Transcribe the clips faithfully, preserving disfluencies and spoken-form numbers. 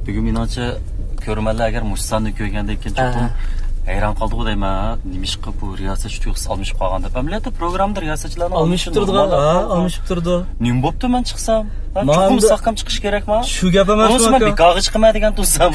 بۈگۈن مېنىڭچە كۆرۈرمەنلەر ئەگەر مۇشۇ ساننى كۆرگەندىن كېيىن چوقۇم ھەيران قالىدىغۇ دەيمەن، ھە؟ نېمىشقا بۇ رىياسەتچى تۇيغۇسى ئالمىشىپ قالغان دەپ. ئەمەلىيەتتە پروگراممىدا رىياسەتچىلەرنىڭ ئالمىشىپ تۇرىدىغان، ھە، ئالمىشىپ تۇرىدۇ. نېمە بوپتۇ مەن چىقسام؟ ھە، چوقۇم مۇستەھكەم چىقىش كېرەكما؟ شۇ گەپ ئەمەس، بولمىسا مەن بىكارغا چىقىمەن دېگەن تۇرسام.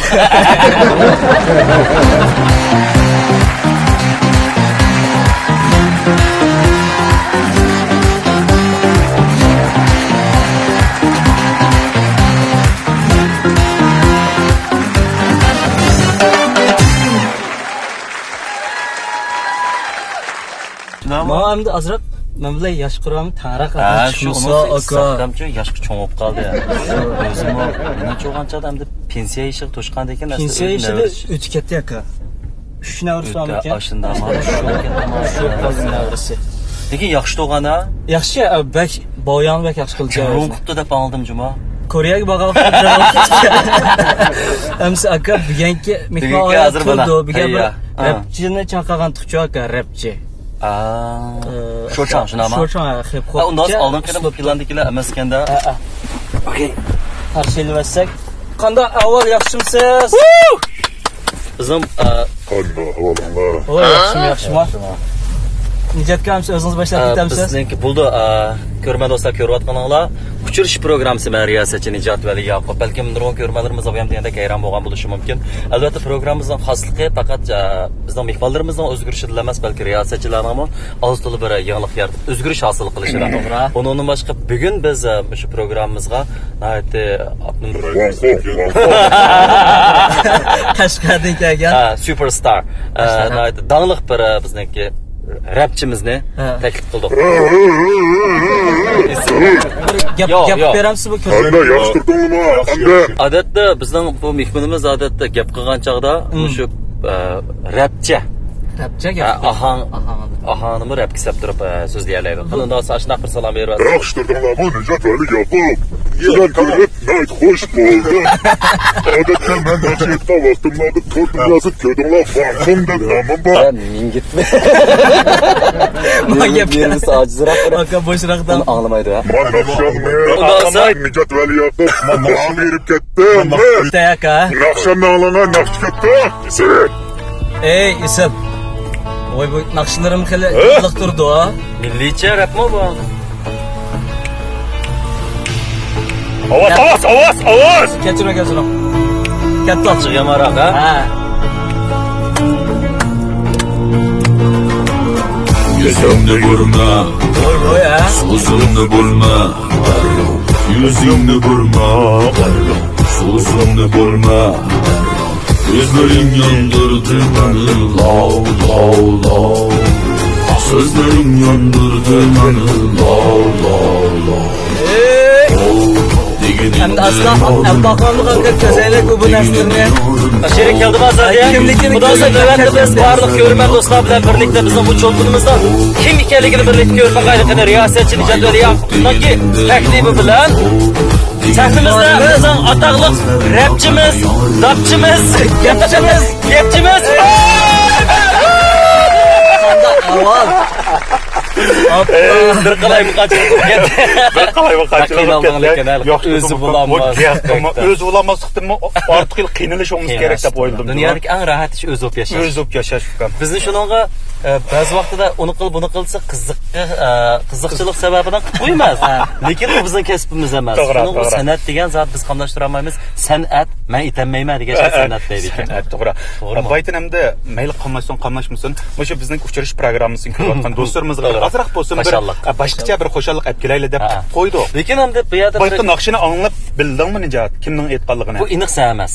شۇنداقمۇ؟ ماڭا ئەمدى ئازراق مەن بىلەن ياشقا قارىغاندا تەڭرەك ھە، ئادەم شۇ چۈشمىسا، ئۇنىڭ ئاكا. ساختامچۇ ياشقا چوڭ بولۇپ قالدى. ئۆزىمۇ مېنىڭچە بولغان چاغدا ئەمدى پېنسىيە يېشىغا توشقاندىن كېيىن پېنسىيە يېشىدا ئۆتۈپ كەتتى ئاكا. ئۈچ نەۋرىسى بارمىكەن؟ ئاشۇنداق. ئۈچ بولۇپ قالدى نەۋرىسى. لېكىن ياخشى تۇغان ھە؟ ياخشى، ئە، بەك بايان بەك ياخشى قىلدى. كىم روڭ قىپتۇ دەپ ئاڭلىدىم جۇما. كورېيەگە بارغان. ئەمسە ئاكا بۈگۈنكى مېھمان بۈگۈنكى ھازىر تۇرىدۇ. بۈگۈن بىر رەپچىنى چاقىرغان تۇقچۇ ئاكا، رەپچى. ئا، شوچاڭ، شۇنداقمۇ؟ شوچاڭ، ھە، خىپ خوپ. ئۇنداق ئالدىنقى پىلاندىكىلەر ئەمەسكەندە. ھە، ھە. ئوكەي. قارشى ئېلىۋەتسەك. قانداق ئەھۋال، ياخشىمۇسىز؟ بىزنىڭ، ئا، قانداق ئەھۋالىڭلار؟ ۋاي، ياخشىمۇ، ياخشىمۇ؟ نىجات ئاكا، سىز ئۆزىڭىز باشلاپ ئا، كېتەمسىز؟ بىزنىڭكى بولدى، ئا، كۆرۈرمەن دوستلار، كۆرۈۋاتقىنىڭلار ئۇچرىشىش پروگراممىسى، مەن رىياسەتچى نىجات ۋەلى ياقۇپ. بەلكىم نۇرغۇن كۆرۈرمەنلىرىمىز ئاۋۇ دېگەندەك ھەيران بولغان بولۇشى مۇمكىن. ئەلۋەتتە، پروگراممىمىزنىڭ خاسلىقى پەقەت، ئا، بىزنىڭ مېھمانلىرىمىزنىڭ ئۆزگىرىشىدىلا ئەمەس، بەلكى رىياسەتچىلەرنىڭمۇ ئاز تولا بىر يېڭىلىق يارىتىپ، ئۆزگىرىش ھاسىل قىلىشىدا. توغرا. ئۇنىڭدىن باشقا، بۈگۈن بىز، ئە، مۇشۇ پروگراممىمىزغا ناھايىتى ئاپتونوم قەشقەردىن كەلگەن. ھە، سۇپېرستار. ئە، ناھايىتى داڭلىق بىر، ئە، بىزنىڭكى رەپچىمىزنى تەكلىپ قىلدۇق. بىر گەپ، ياق، گەپ ياق. بېرەمسىز بۇ كۆرۈنۈشكە؟ قانداق، ياخشى تۇردۇڭلارمۇ؟ ئادەتتە بىزنىڭ بۇ مېھمىنىمىز، ئادەتتە گەپ قىلغان چاغدا مۇشۇ، ئە، رەپچە. رەپچە گەپ. ھە، ئاھاڭ، ئاھاڭ. ئاھاڭنىمۇ رەپكە سەپ تۇرۇپ، ئە، سۆزلىيەلەيدۇ. قېنى ئۇنداق بولسا ئاشۇنداق بىر سالام بېرىۋەتسەڭ. ياخشى تۇردۇڭلارمۇ نىجات ۋەلى ياقۇپ؟ سىلەرنى كۆرۈپ ناھايىتى خوش بولدۇم. ئادەتتە مەن ناخشا ئېيتقان ۋاقتىملاردا تور دۇنياسى كۆردۈڭلار، ۋاڭخۇڭ دەپ نامىم بار. مەن مىڭگىتمەن. ماڭا گەپ بېرىمىز ئاجىزراق بىر. ئاكا بوشراق دەڭ. ئۇنى ئاڭلىمايدۇ ھە. مەن ناخشامنى ئاڭلىماي نىجات ۋەلى ياقۇپ، ماڭا بېرىپ كەتتىم. ناخشا ئاڭلىغان ناخشا كەتتى. ئەي ئېسىل. ۋاي بۇ ناخشىلىرىم خېلى يادلىق تۇرىدۇ ھە. مىللىيچە رەپمۇ بۇ؟ ئاۋاز، ئاۋاز، ئاۋاز، ئاۋاز! كەچۈرۈڭ، كەچۈرۈڭ. كەتتۇق. ئاچچىق يامانراق ھە؟ ھە. يۈزۈمنى بۇرما، ۋاي ھە. سۆزۈمنى بۇرما، يۈزۈمنى بۇرما، سۆزۈمنى بۇرما. كۆزلىرىڭ ياندۇردى مېنى لاۋ، لاۋ، لاۋ. سۆزلىرىڭ ياندۇردى مېنى لاۋ، لاۋ، لاۋ. ئەمدى ئاستا ئەمباقانلىق ئاكا كۆزەيلەك بۇ نەرسىلەرنى. شېرىن كەلدىمۇ زادى؟ كىملىكىنى خۇدا سۆز نۆۋەتتە بىز بارلىق كۆرۈرمەن دوستلار بىلەن بىرلىكتە بىزنىڭ بۇ چولپىنىمىزنىڭ كىم ئىكەنلىكىنى بىرلىكتە كۆرۈپ باقايلى. قېنى رىياسەتچى نىجات ۋەلى ياقۇپنىڭكى تەكلىپى بىلەن سەھنىمىزدە بىزنىڭ ئاتاقلىق رەپچىمىز، داپچىمىز، گەپچىمىز، گەپچىمىز. قانداق ئاۋاز؟ ئاپا. بىر قالايمىقانچىلىق بولۇپ كەتتى. بىر قالايمىقانچىلىق بولۇپ كەتتى. ياخشى ئۆزى بولالماس. ئۆزى بولالماسلىقتىنمۇ ئارتۇق قىينىلىش بولمىسا كېرەك دەپ ئويلىدىم. دۇنيادىكى ئەڭ راھەت ئىش ئۆزى بولۇپ ياشاش. ئۆزى بولۇپ ياشاش ئۇكام. بىزنى شۇنىڭغا، ئە، بەزى ۋاقتىدا ئۇنى قىل، بۇنى قىلسا قىزىق، ئە، قىزىقچىلىق سەۋەبىدىن قىلىپ قويىمىز. لېكىن ئۇ بىزنىڭ كەسپىمىز ئەمەس. توغرا، شۇنىڭغا توغرا. سەنئەت دېگەن زات بىز قاملاشتۇرالمايمىز. سەنئەت، مەن ئېتەلمەيمەن دېگەن سەنئەت دەيدىكەن. سەنئەت، توغرا. توغرىمۇ؟ بايتىن ئەمدى مەيلى قاملاشسۇن، قاملاشمىسۇن، مۇشۇ بىزنىڭ ئۇچرىشىش پروگراممىسىنى كۆرۈۋاتقان دوستلىرىمىزغا توغرا. ئازراق بولسۇن بىر، خۇشاللىق. ئە، باشقىچە بىر خۇشاللىق ئەپ كېلەيلى دەپ قويدۇق. لېكىن ئەمدى بۇ يەردە بايىقى ناخشىنى ئاڭلاپ بىلدىڭمۇ نىجات؟ كىمنىڭ ئېيتقانلىقىنى؟ بۇ ئېنىق سەن ئەمەس.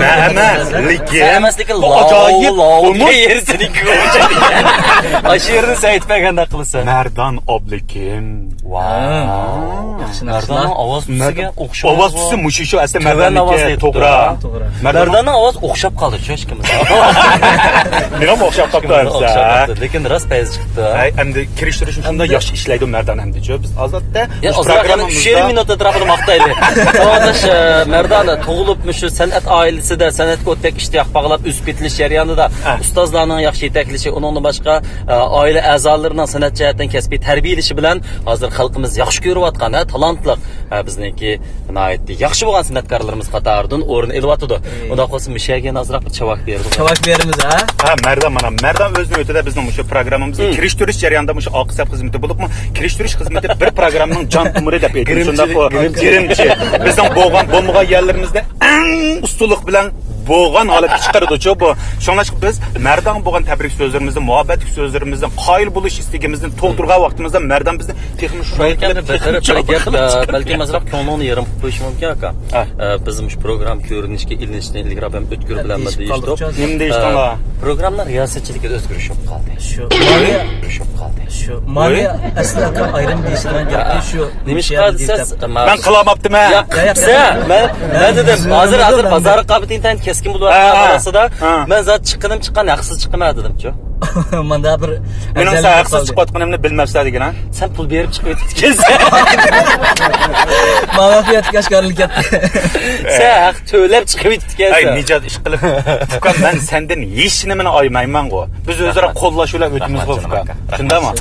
مەن ئەمەس، لېكىن سەن ئەمەس، لېكىن بۇ ئاجايىپ، بۇ يېرى سېنىڭكى. ئاشۇ يېرىنى سەن ئېيتىپ بەرگەندەك قىلىسەن. مەردان ئابلىكىم. ۋاو. ياخشى ناخشىلار. مەرداننىڭ ئاۋاز تۈسىگە ئوخشايدۇ. ئاۋاز تۈسى مۇشۇ، شۇ ئەسلى مەرداننىڭكى. توغرا. مەرداننىڭ ئاۋازى ئوخشاپ قالدى شۇ ئىككىمىز. مېنىڭمۇ ئوخشاپ قاپتۇ ئەمسە. لېكىن راست پەيز چىقىپتۇ. ھەي، ئەمدى كىرىشتۈرۈشنى شۇنداق ياخشى ئىشلەيدۇ مەردان ھەمدە جۇ. بىز ئازادتە يا، مۇشۇ ئازراق يەنە پروگراممىمىزدا ئۈچ يېرىم مىنۇت ئەتراپىدا ماختايلى. ساۋاقداش، ئە، مەردان تۇغۇلۇپ مۇشۇ سەنئەت ئائىلىسىدە سەنئەتكە ئوتتەك ئىشتىياق باغلاپ ئۆسۈپ يېتىلىش جەريانىدا ھە. ئۇستازلارنىڭ ياخشى يېتەكلىشى، ئۇنىڭدىن باشقا، ئە، ئائىلە ئەزالىرىنىڭ سەنئەت جەھەتتىن كەسپىي تەربىيەلىشى بىلەن ھازىر خەلقىمىز ياخشى كۆرۈۋاتقان، ھە، تالانتلىق، ھە، بىزنىڭكى ناھايىتى ياخشى بولغان سەنئەتكارلىرىمىز قاتارىدىن ئورۇن ئېلىۋاتىدۇ. ئۇنداق بولسا مۇشۇ يەرگە يەنە ئازراق بىر چاۋاك بېرىدۇ. چاۋاك بېرىمىز، ھە؟ ھە، مەردان، مانا مەردان ئۆزىنىڭ ئۆتىدە بىزنىڭ مۇشۇ پروگراممىمىزنى كىرىشتۈرۈش جەريانىدا مۇشۇ ئارقا سەپ خىزمىتى بولۇپمۇ، كىرىشتۈرۈش خىزمىتى بىر پروگراممىنىڭ جان تومۇرى دەپ ئېيتىمىز. شۇنداققۇ؟ گىرىمچى. بىزنىڭ بولغان بولمىغان يەرلىرىمىزدە ئەڭ ئۇستىلىق بىلەن بولغان ھالەتكە چىقىرىدۇچۇ بۇ. شۇڭلاشقا بىز مەردانغا بولغان تەبرىك سۆزلىرىمىزنى، مۇھەببەتلىك سۆزلىرىمىزنى، قايىل بولۇش ئىستىكىمىزنى تولدۇرغان ۋاقتىمىزدا مەردان بىزنى تېخىمۇ شۇ بىر، بىر، بىر گەپ، ئە، بەلكىم ئازراق كۆڭلۈڭنى يېرىم قىلىپ قويۇشى مۇمكىن، ئاكا. ھە. ئە، بىز مۇشۇ پروگرامما كۆرۈنۈشكە ئېلىنىشتىن ئىلگىرى ھەم ئۆتكۈرۈپ بىلەنمۇ دېيىشتۇق. نېمە دېيىشتىڭلار؟ ئە، پروگراممىنىڭ رىياسەتچىلىكىدە ئۆزگىرىش بولۇپ قالدى. شۇ مالىيە، ئۆزگىرىش بولۇپ قالدى. شۇ مالىيە ئەسلى ئاكا ئايرىم دېيىشىدىغان گەپتى شۇ. نېمىشقا دېسە، مەن قىلالماپتىمەن. ياق، ياق، ياق. مەن، مەن دېدىم، ھازىر، ھازىر بازار رىقابىتى ئىنتايىن كەسكىن بولۇۋاتقان ئارىسىدا، مەن زادى چىققىنىم چىققان، ھەقسىز چىقىمەن دېدىمچۇ. مانا بىر مېنىڭ سەن ھەقسىز چىقىۋاتقىنىمنى بىلمەپسەن دېگىن، ھە؟ سەن پۇل بېرىپ چىقىۋېتىپتىكەنسەن. ماڭا يەتكەچ كارىلىك كەتتى. سەن ھەق تۆلەپ چىقىۋېتىپتىكەنسەن. ئەي، نىجات، ئىشقىلىپ، ئۇكام، مەن سەندىن ھېچنېمىنى ئايىمايمەنغۇ. بىز ئۆزئارا قوللاش بىلەن ئۆتىمىزغۇ، ئۇكام. شۇنداقمۇ؟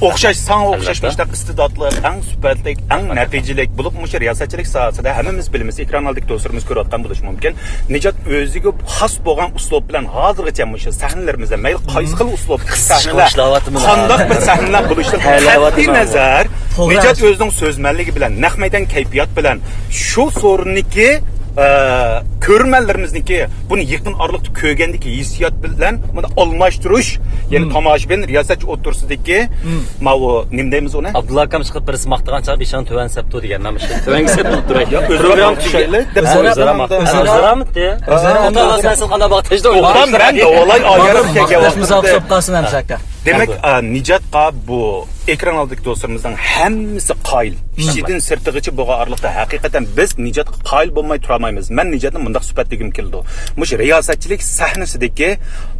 ئوخشاش، ساڭا ئوخشاش مۇشۇنداق ئىستېداتلىق، ئەڭ سۈپەتلىك، ئەڭ نەتىجىلىك بولۇپ، مۇشۇ رىياسەتچىلىك ساھەسىدە ھەممىمىز بىلىمىز، ئېكران ئالدىدىكى دوستلىرىمىز كۆرۈۋاتقان بولۇشى مۇمكىن. نىجات ئۆزىگە خاس بولغان ئۇسلۇب بىلەن ھازىرغىچە مۇشۇ سەھنىلىرىمىزدە مەيلى قايسى خىل ئۇسلۇبتىكى سەھنىلەر، قانداق بىر سەھنىلەر بولۇشىدىن قەتئىي نەزەر، نىجات ئۆزىنىڭ سۆزمەنلىكى بىلەن، نەق مەيدان كەيپىيات بىلەن شۇ سورۇندىكى، ئە، كۆرۈرمەنلىرىمىزنىڭكى بۇنى يېقىن ئارىلىقتا كۆرگەندىكى ھېسسىيات بىلەن بۇنى ئالماشتۇرۇش، يەنى تاماشىبىن، رىياسەتچى ئوتتۇرىسىدىكى ماۋۇ نېمە دەيمىز ئۇنى؟ ئابدۇللا ئاكام چىقىپ بىرسى ماقتىغان چاغ بېشىڭنى تۆۋەن سەپ تۇر دېگەن، مەن مۇشۇ تۆۋەنگە سەپ تۇرۇپ تۇراي. يا، ئۆزرە ماختىشايلى دەپ ئۆزرە، ئۆزرە ماختىدى. ئۆزرە ماختىدى. ئۆزرە ماختىدى. ئوقام مەن داۋالاي ئايرىم كەلگەن ۋاقىتتا. دېمەك، ئا، نىجاتقا بۇ ئېكران ئالدىدىكى دوستلىرىمىزنىڭ ھەممىسى قايىل. ئىچىدىن سىرتىغىچە بولغان ئارىلىقتا ھەقىقەتەن بىز نىجاتقا قايىل بولماي تۇرالمايمىز. مەن نىجاتنى مۇنداق سۈپەتلىگۈم كېلىدۇ. مۇشۇ رىياسەتچىلىك سەھنىسىدىكى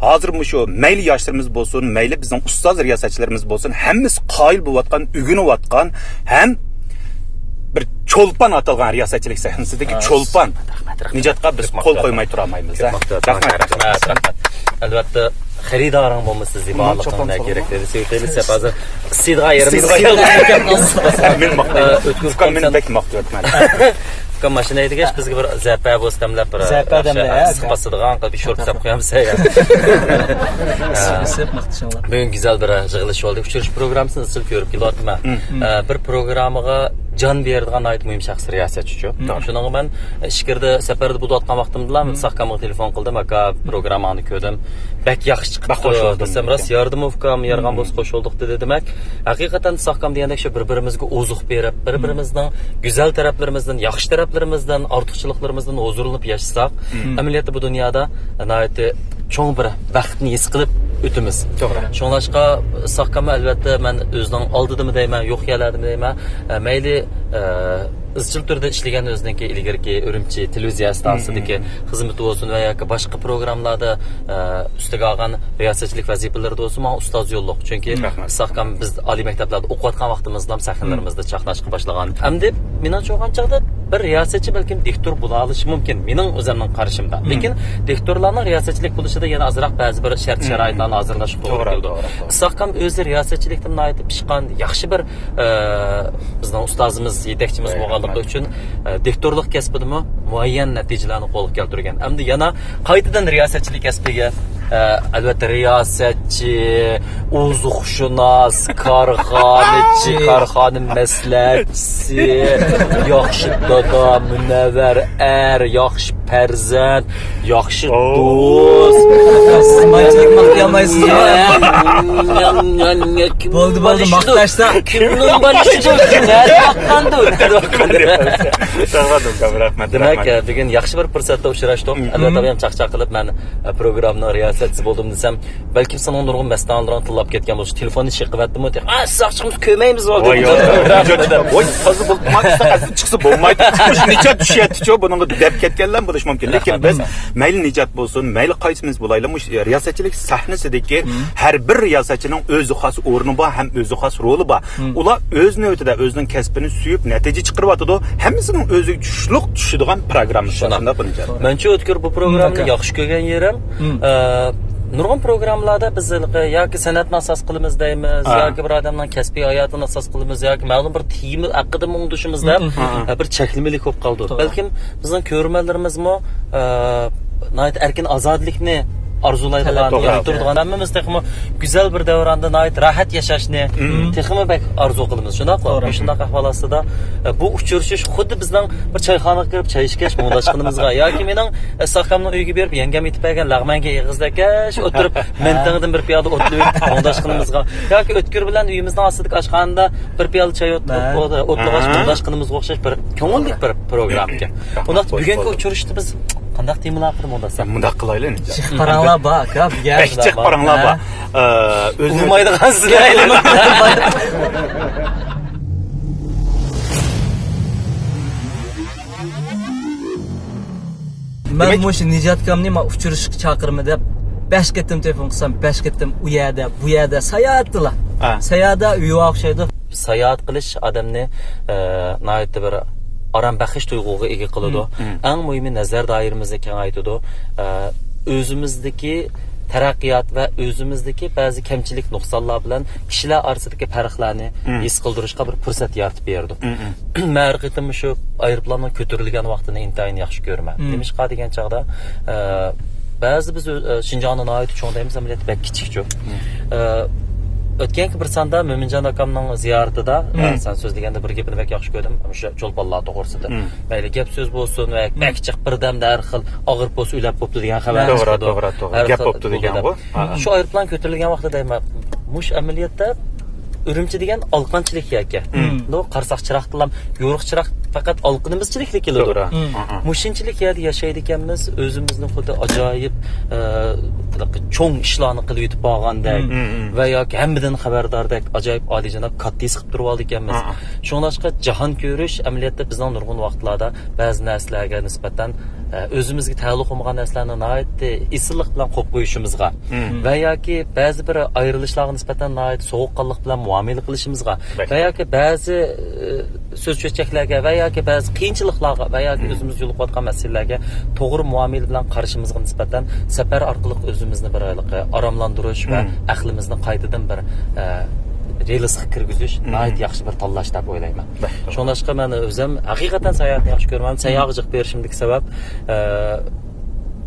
ھازىر مۇشۇ مەيلى ياشلىرىمىز بولسۇن، مەيلى بىزنىڭ ئۇستاز رىياسەتچىلىرىمىز بولسۇن، ھەممىسى قايىل بولۇۋاتقان، ئۆگىنىۋاتقان ھەم بىر چولپان ئاتالغان رىياسەتچىلىك سەھنىسىدىكى چولپان نىجاتقا بىز قول قويماي تۇرالمايمىز. رەھمەت. ئەلۋەتتە، خېرىدارىڭ بولمىسا زىبالىقىڭ نە كېرەك دېدى. سېۋىتەيلى سەپ ھازىر قىسىدىغان يېرىمىز كەلدى. مەن ماختايمەن. ئۇكام، مەن بەك ماختىۋاتىمەن. ئۇكام، ماشىنا ھەيدىگەچ بىزگە بىر زەپە بولسا دەملەپ بىر زەپە دەملەپ، ئىسسىق باسىدىغان قىلىپ شورپا سەپ قويامسەن يا؟ بۈگۈن گۈزەل بىر يىغىلىش بولدى، ئۇچرىشىش پروگراممىسىنى ئىزچىل كۆرۈپ كېلىۋاتىمەن. ئە، بىر پروگراممىغا جان بېرىدىغان ناھايىتى مۇھىم شەخس رىياسەتچىچۇ. شۇنىڭغا مەن ئىچكىرىدە سەپەردە بولۇۋاتقان ۋاقتىمدىلا ساقكامغا تېلېفون قىلدىم، ئاكا، پروگرامماڭنى كۆردۈم، بەك ياخشى چىقىپتۇ دېسەم، راست يارىدىمۇ ئۇكام، يارىغان بولسا خوش بولدۇق دېدى. دېمەك، ھەقىقەتەن ساقكام دېگەندەك شۇ بىر-بىرىمىزگە ئوزۇق بېرىپ، بىر-بىرىمىزنىڭ گۈزەل تەرەپلىرىمىزدىن، ياخشى تەرەپلىرىمىزدىن، ئارتۇقچىلىقلىرىمىزدىن ھۇزۇرلىنىپ ياشىساق، ئەمەلىيەتتە بۇ دۇنيادا ناھايىتى چوڭ بىر بەختنى ھېس قىلىپ ئۆتىمىز. توغرا. شۇڭلاشقا ساقكاممۇ ئەلۋەتتە مەن ئۆزىنىڭ ئالدىدىمۇ دەيمەن، يوق يەرلەردىمۇ دەيمەن، ئە، مەيلى، ئە، ئىزچىل تۈردە ئىشلىگەن ئۆزىنىڭكى ئىلگىرىكى ئۈرۈمچى تېلېۋىزىيە ئىستانسىسىدىكى خىزمىتى بولسۇن ۋە ياكى باشقا پروگراممىلاردا، ئە، ئۈستىگە ئالغان رىياسەتچىلىك ۋەزىپىلىرىدە بولسۇن ماڭا ئۇستاز يوللۇق. چۈنكى ساقكام بىز ئالىي مەكتەپلەردە ئوقۇۋاتقان ۋاقتىمىزدىلا سەھنىلىرىمىزدا چاقناشقا باشلىغان. ئەمدى مېنىڭچە بولغان چاغدا بىر رىياسەتچى بەلكىم دىكتور بولالىشى مۇمكىن، مېنىڭ ئۆزۈمنىڭ قارىشىمدا. لېكىن دىكتورلارنىڭ رىياسەتچىلىك قىلىشىدا يەنە ئازراق بەزى بىر شەرت-شارائىتلارنى ھازىرلاشقا توغرا كېلىدۇ. توغرا، توغرا. ساقكام ئۆزى رىياسەتچىلىكتە ناھايىتى پىشقان، ياخشى بىر، ئە، بىزنىڭ ئۇستازىمىز، يېتەكچىمىز بولغانلىقى ئۈچۈن، ئە، دىكتورلۇق كەسپىدىمۇ مۇئەييەن نەتىجىلەرنى قولغا كەلتۈرگەن. ئەمدى يەنە قايتىدىن رىياسەتچىلىك كەسپىگە، ئە، ئەلۋەتتە، رىياسەتچى، ئوزۇقشۇناس، كارخانىچى، كارخانا مەسلىھەتچىسى، ياخشى دادا، مۇنەۋۋەر ئەر، ياخشى پەرزەنت، ياخشى دوست. سىز مانچىلىك ماختىيالمايسىزمۇ؟ بولدى، بولدى، ماختاشسا. كىمنىڭ بالىسى بولسۇن، نەدە باققاندا ئۆتكۈزۈۋاتقان. رەھمەت، دېمەك، رەھمەت. بۈگۈن ياخشى بىر پۇرسەتتە ئۇچراشتۇق. ئەلۋەتتە، مەن چاقچاق قىلىپ، مەن پروگراممىنىڭ رىياسەت بولدۇم دېسەم، بەلكىم سېنىڭ نۇرغۇن مەستانىلىرىڭ تىللاپ كەتكەن بولۇشى، تېلېفوننى چېقىۋەتتىمۇ، تېخى، «ئا، ساق چىقمىسا كۆرمەيمىز» دەپ. ۋاي، ۋاي، تازا بولۇپ، ئەسلى چىقسا بولمايدۇ. نىجات چۈشۈۋەتتىچۇ، بۇنىڭغا دەپ كەتكەنلەر بولۇشى مۇمكىن. لېكىن بىز مەيلى نىجات بولسۇن، مەيلى قايسىمىز بولايلى، مۇشۇ رىياسەتچىلىك سەھنىسىدىكى ھەر بىر رىياسەتچىنىڭ ئۆزى خاس ئورنى بار ھەم ئۆزى خاس رولى بار. ئۇلار ئۆز نۆۋىتىدە ئۆزىنىڭ كەسپىنى سۆيۈپ نەتىجە چىقىرىۋاتىدۇ. ھەممىسىنىڭ ئۆزىگە چۈشلۈك چۈشىدىغان پروگراممىسى بار. شۇنداق. شۇنداق بۇنىڭ ئىچىدە. مەنچە ئۆتكۈر بۇ پروگراممىنى ياخشى كۆرگەن يېرىم، ئە، نۇرغۇن پروگراممىلاردا بىز ھېلىقى ياكى سەنئەتنى ئاساس قىلىمىز دەيمىز، ياكى بىر ئادەمنىڭ كەسپىي ھاياتىنى ئاساس قىلىمىز، ياكى مەلۇم بىر تېما ھەققىدە مۇڭدىشىمىز دەپ، ئە، بىر چەكلىمىلىك بولۇپ قالىدۇ. بەلكىم بىزنىڭ كۆرۈرمەنلىرىمىزمۇ، ئە، ناھايىتى ئەركىن ئازادىلىكنى ئارزۇلايدىغان، ياقتۇرىدىغان، ھەممىمىز تېخىمۇ گۈزەل بىر دەۋراندا ناھايىتى راھەت ياشاشنى تېخىمۇ بەك ئارزۇ قىلىمىز، شۇنداقمۇ؟ مۇشۇنداق ئەھۋال ئاستىدا، ئە، بۇ ئۇچرىشىش خۇددى بىزنىڭ بىر چايخانىغا كىرىپ چاي ئىچكەچ مۇڭداشقىنىمىزغا ياكى مېنىڭ، ئە، ئىسھاق ئاكامنىڭ ئۆيىگە بېرىپ يەڭگەم ئېتىپ بەرگەن لەغمەنگە ئېغىزلىگەچ ئولتۇرۇپ مەنتىڭدىن بىر پىيالە ئوتلىۋېتىپ مۇڭداشقىنىمىزغا ياكى ئۆتكۈر بىلەن ئۆيىمىزنىڭ ئاستىدىكى ئاشخانىدا بىر پىيالە چاي ئوتلىغاچ مۇڭداشقىنىمىزغا ئوخشاش بىر كۆڭۈللۈك بىر پروگرامما ئىكەن. ئۇنداقتا بۈگۈنكى ئۇچرىشىشتا بىز قانداق تېمىلار ھەققىدە مۇڭداشساق؟ مۇنداق قىلايلى. جىق پاراڭلار بار، ئاكا. بەك جىق پاراڭلار بار. ئە، ئۆزىنى ئۇرمايدىغان سىلەر. مەن مۇشۇ نىجاتكامنى ما ئۇچرىشىشقا چاقىرىمەن دەپ بەش قېتىم تېلېفون قىلسام، بەش قېتىم ئۇ يەردە، بۇ يەردە، ساياھەتتىلا. ساياھەتتە ئۆيگە ئوخشايدۇ. ساياھەت قىلىش ئادەمنى، ئە، ناھايىتى بىر ئارام بەخش تۇيغۇغا ئىگە قىلىدۇ. ئەڭ مۇھىمى نەزەر دائىرىمىزنى كېڭەيتىدۇ. ئە، ئۆزىمىزدىكى تەرەققىيات ۋە ئۆزىمىزدىكى بەزى كەمچىلىك نۇقسانلار بىلەن كىشىلەر ئارىسىدىكى پەرقلەرنى ھېس قىلدۇرۇشقا بىر پۇرسەت يارىتىپ بېرىدۇ. مەن ھەر قېتىم مۇشۇ ئايروپىلاننىڭ كۆتۈرۈلگەن ۋاقتىنى ئىنتايىن ياخشى كۆرىمەن. نېمىشقا دېگەن چاغدا، ئە، بەزىدە بىز ئۆ-، ئە، شىنجاڭنى ناھايىتى چوڭ دەيمىز، ئەمەلىيەتتە بەك كىچىكچۇ. ئە، ئۆتكەنكى بىر ساندا مۆمىنجان ئاكامنىڭ زىيارىتىدا، ئە، سەن سۆزلىگەندە بىر گېپىنى بەك ياخشى كۆردۈم، مۇشۇ چولپانلار توغرىسىدا. مەيلى گەپ سۆز بولسۇن ۋە بەك جىق بىردەمدە ھەر خىل ئاغرىپ بولسا ئۆلەپ بوپتۇ دېگەن خەۋەر توغرا، چىقىدۇ. توغرا، توغرا. ھەر گەپ خىل بوپتۇ دېگەنغۇ. شۇ ئايروپىلان كۆتۈرۈلگەن ۋاقتىدا دەيمەن، مۇشۇ ئەمەلىيەتتە ئۈرۈمچى دېگەن ئالقانچىلىك يەركەن. بۇ قارىساق چىراغ قىلام، يورۇق چىراغ پەقەت ئالقىنىمىزچىلىك كېلىدۇ. توغرا. مۇشۇنچىلىك يەردە ياشايدىكەنمىز، ئۆزىمىزنى خۇددى ئاجايىپ، ئە، چوڭ ئىشلارنى قىلىۋېتىپ بارغاندەك ۋە ياكى ھەممىدىن خەۋەرداردەك ئاجايىپ ئالىيجاناب كاتتا ھېس قىلىپ تۇرۇۋالىدىكەنمىز. شۇڭلاشقا جاھان كۆرۈش ئەمەلىيەتتە بىزنىڭ نۇرغۇن ۋاقىتلاردا بەزى نەرسىلەرگە نىسبەتەن، ئە، ئۆزىمىزگە تەئەللۇق بولمىغان نەرسىلەرنى ناھايىتى ئېسىللىق بىلەن قويۇپ قويۇشىمىزغا ۋە ياكى بەزى بىر ئايرىلىشلارغا نىسبەتەن ناھايىتى سوغۇققانلىق بىلەن مۇئامىلە قىلىشىمىزغا ۋە ياكى بەزى، ئە، سۆز-چۆچەكلەرگە ۋە ياكى بەزى قىيىنچىلىقلارغا ۋە ياكى ئۆزىمىز يولۇقۇۋاتقان مەسىلىلەرگە توغرا مۇئامىلە بىلەن قارىشىمىزغا نىسبەتەن سەپەر ئارقىلىق ئۆزىمىزنى بىر ھېلىقى ئاراملاندۇرۇش ۋە ئەقلىمىزنى قايتىدىن بىر، ئە، رېلىسقا كىرگۈزۈش ناھايىتى ياخشى بىر تاللاش دەپ ئويلايمەن. شۇڭلاشقا مەن ئۆزۈم ھەقىقەتەن ساياھەتنى ياخشى كۆرىمەن. ساياھەتكە جىق بېرىشىمدىكى سەۋەب، ئە،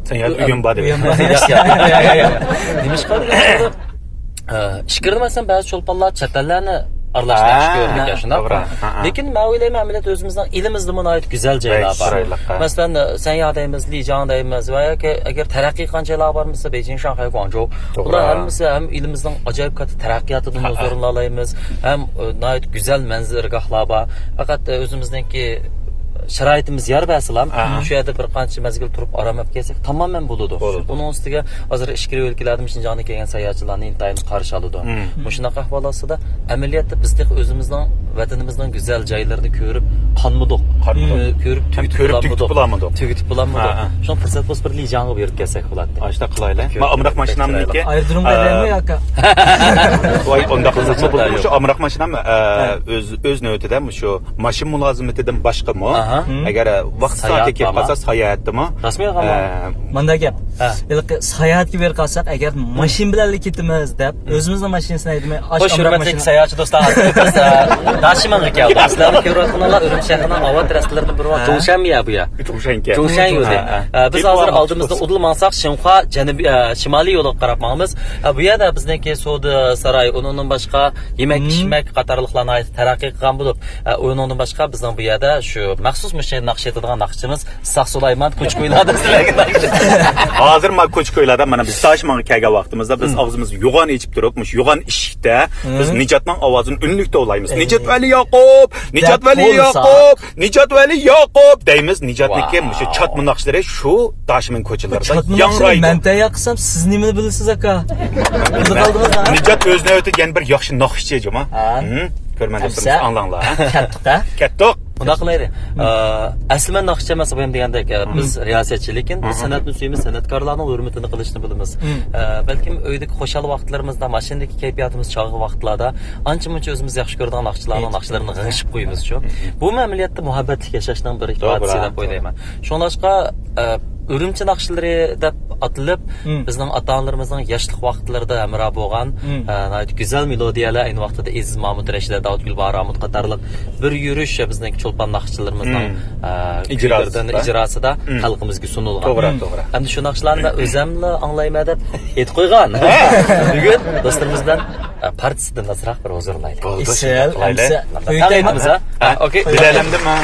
سەن يەنە ئۆيۈم بار دېدىڭ. ياق، ياق، ياق، ياق، ياق. نېمىشقا دېگەن ئىچكىرىدە مەسىلەن، بەزى چولپانلار چەت ئەللەرنى ئارىلاشتۇرۇپ ياخشى كۆرىدىكەن، شۇنداقمۇ؟ لېكىن مەن ئويلايمەن، ئەمەلىيەتتە ئۆزىمىزنىڭ ئېلىمىزدىمۇ ناھايىتى گۈزەل جايلار بار. مەسىلەن، سەنيا دەيمىز، لىجاڭ دەيمىز ۋە ياكى ئەگەر تەرەققىي قىلغان جايلارغا بارمىسا، بېيجىڭ، شاڭخەي، گۇاڭجۇ. بۇلار ھەممىسى ھەم ئېلىمىزنىڭ ئاجايىپ كاتتا تەرەققىياتىدىن ھۇزۇرلىنالايمىز، ھەم، ئە، ناھايىتى گۈزەل مەنزىرىگاھلار بار. پەقەت، ئە، ئۆزىمىزنىڭكى شارائىتىمىز يار بەرسىلا، شۇ يەردە بىر قانچە مەزگىل تۇرۇپ ئارام ئېلىپ كەلسەك، تامامەن بولىدۇ. بولىدۇ. ئۇنىڭ ئۈستىگە ھازىر ئىچكىرى ئۆلكىلەردىن شىنجاڭدىن كەلگەن ساياھەتچىلەرنى ئىنتايىن قارشى ئالىدۇ. مۇشۇنداق ئەھۋال ئاستىدا، ئەمەلىيەتتە بىز تېخى ئۆزىمىزنىڭ ۋەتىنىمىزنىڭ گۈزەل جايلىرىنى كۆرۈپ قانمىدۇق. قانمىدۇق. ئە، كۆرۈپ تۈگىتىپ بولالمىدۇق. تۈگىتىپ بولالمىدۇق. شۇڭا پۇرسەت بولسا بىر لىجاڭغا بېرىپ كەلسەك بولاتتى. ئاشۇنداق قىلايلى. ما ئامراق ماشىنامنىڭكى، ئايرودرومغا ئە، ئەدەممۇ ياكى؟ ۋاي، ئۇنداق قىلساقمۇ بولىدۇ. مۇشۇ ئامراق ماشىنام، ئە، ئۆز، ئۆز نۆۋىتىدە مۇشۇ ماشىنا مۇلازىمىتىدىن باشقىمۇ، ئەگەر ۋاقتى سائەتى كېلىپ قالسا، ساياھەتتىمۇ. رەسمىي قالما. ئە، مانداق گەپ. ھېلىقى ساياھەتكە بېرىپ قالساق، ئەگەر ماشىنا بىلەنلا كېتىمىز دەپ، ئۆزىمىزنىڭ ماشىنىسىنى ھەيدىمەي، ئاشۇ خوش، ئامراق ھۆرمەتلىك ماشىنا. ساياھەتچى دوستلار، ھازىر بىز، ئە، داشىمانغا كەلدۇق. سىلەرنى كۆرۈۋاتقىنىڭلار ئۈرۈمچى شەھىرىنىڭ ئاۋات رەستىلىرىدىن بىر ۋاقىت. ھە. جۇڭشەن يا بۇ يا. جۇڭشەن يولى. ھە، ھە. ئە، بىز ھازىر ئالدىمىزدا ئۇدۇل ماڭساق، شىنخۇا جەنۇبىي، ئە، شىمالىي يولىغا قاراپ ماڭىمىز. ئە، بۇ يەردە بىزنىڭكى سودا ساراي، ئۇنىڭدىن باشقا يېمەك، ئىچمەك قاتارلىقلار ناھايىتى تەرەققىي قىلغان بولۇپ، ئە، ئۇنىڭدىن باشقا بىزنىڭ بۇ يەردە شۇ مەخسۇس مۇشۇ ناخشا ئېيتىدىغان ناخشىمىز ساق سۇلايمان، كوچا كويلاردا سىلەرگە ناخشا. ھازىر ما كوچا كويلاردا، مانا، بىز داشىمانغا كەلگەن ۋاقتىمىزدا بىز ئاغزىمىزنى يوغان ئېچىپ تۇرۇپ، مۇشۇ يوغان ئىشىكتە بىز نىجاتنىڭ ئاۋازىنى ئۈنلۈك توۋلايمىز. نىجات ۋەلى ياقۇپ، نىجات ۋەلى ياقۇپ، نىجات ۋەلى ياقۇپ دەيمىز. نىجاتنىڭكى مۇشۇ چاتما ناخشىلىرى شۇ داشىمىن كوچىلىرىدا ياڭرايدۇ. مەن تەييار قىلسام، سىز نېمىنى بىلىسىز، ئاكا؟ بىلىپ قالدىڭىز، ھە؟ نىجات ئۆز نۆۋىتىدە يەنە بىر ياخشى ناخشىچى جۇما. ھە. ھىم، كۆرمەن دوستلىرىمىز، ئاڭلاڭلار، ھە؟ كەتتۇق، ھە؟ كەتتۇق. مۇنداق قىلايلى. ئە، ئەسلى مەن ناخشىچى ئەمەس، بۇ يەردە دېگەندەك، ئە، بىز رىياسەتچى، لېكىن بىز سەنئەتنى سۆيىمىز، سەنئەتكارلارنىڭ ھۆرمىتىنى قىلىشنى بىلىمىز. ئە، بەلكىم ئۆيدىكى خۇشال ۋاقىتلىرىمىزدا، ماشىنىدىكى كەيپىياتىمىز چاغقان ۋاقىتلاردا ئانچە-مۇنچە ئۆزىمىز ياخشى كۆرىدىغان ناخشىچىلارنىڭ ناخشىلىرىنى غىڭشىپ قويىمىزچۇ. بۇمۇ ئەمەلىيەتتە مۇھەببەتلىك ياشاشنىڭ بىر ئىپادىسى دەپ ئويلايمەن. شۇڭلاشقا، ئە، ئۈرۈمچى ناخشىلىرى دەپ ئاتىلىپ، بىزنىڭ ئاتا-ئانىلىرىمىزنىڭ ياشلىق ۋاقىتلىرىدا ھەمراھ بولغان، ئە، ناھايىتى گۈزەل مېلودىيەلەر، ئەينى ۋاقتىدا ئەزىز مامۇت، رەشىدە داۋۇتگۈل، باھار ئامۇت قاتارلىق بىر يۈرۈش بىزنىڭ چولپان ناخشىچىلىرىمىزنىڭ، ئە، كۈيلىرىدىن، ئىجراسىدا خەلقىمىزگە سۇنۇلغان. توغرا، توغرا. ئەمدى شۇ ناخشىلارنى مەن ئۆزەملا ئاڭلايمەن دەپ ئېيتىپ قويغان. بۈگۈن دوستلىرىمىز بىلەن، ئە، پارتىسىدىن ئازراق بىر ھۇزۇرلايلى. بولدى، ئېسىل، شۇنداق قىلايلى. ئەمسە. ھە، ئوكەي. بىلەلەمدىم ھە.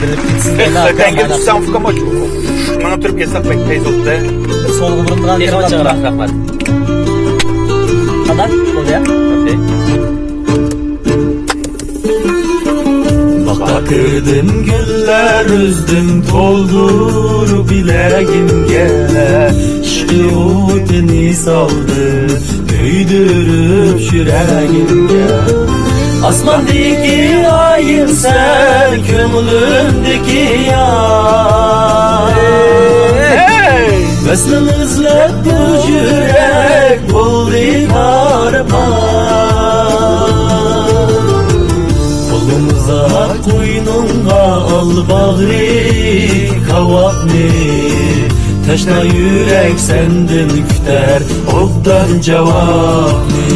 بىلىپ كېتىسىز. ماڭا تۇرۇپ كەتسەك بەك تېز بولدى. سولغا بۇرۇپ تۇرغان. تېخىمۇ چىڭراق، رەھمەت. قانداق؟ بولدى يا. ئوكەي. باغدا كۆردۈم گۈللەر ئۈزدۈم تولدۇرۇپ يۈرەگىمگە، ئىشقى ئوتىنى سالدىم كۆيدۈرۈپ يۈرەگىمگە. ئاسماندىكى ئايىم سەن كۆڭلۈمدىكى يار. ۋەسلىڭ ئىزلەپ بۇ يۈرەك بولدى تارىقا. قولۇڭ ئۇزات قوينۇڭغا ئال باغرى كاۋاپنى. تەشنا يۈرەك سەندىن كۈتەر ئوبدان جاۋابنى.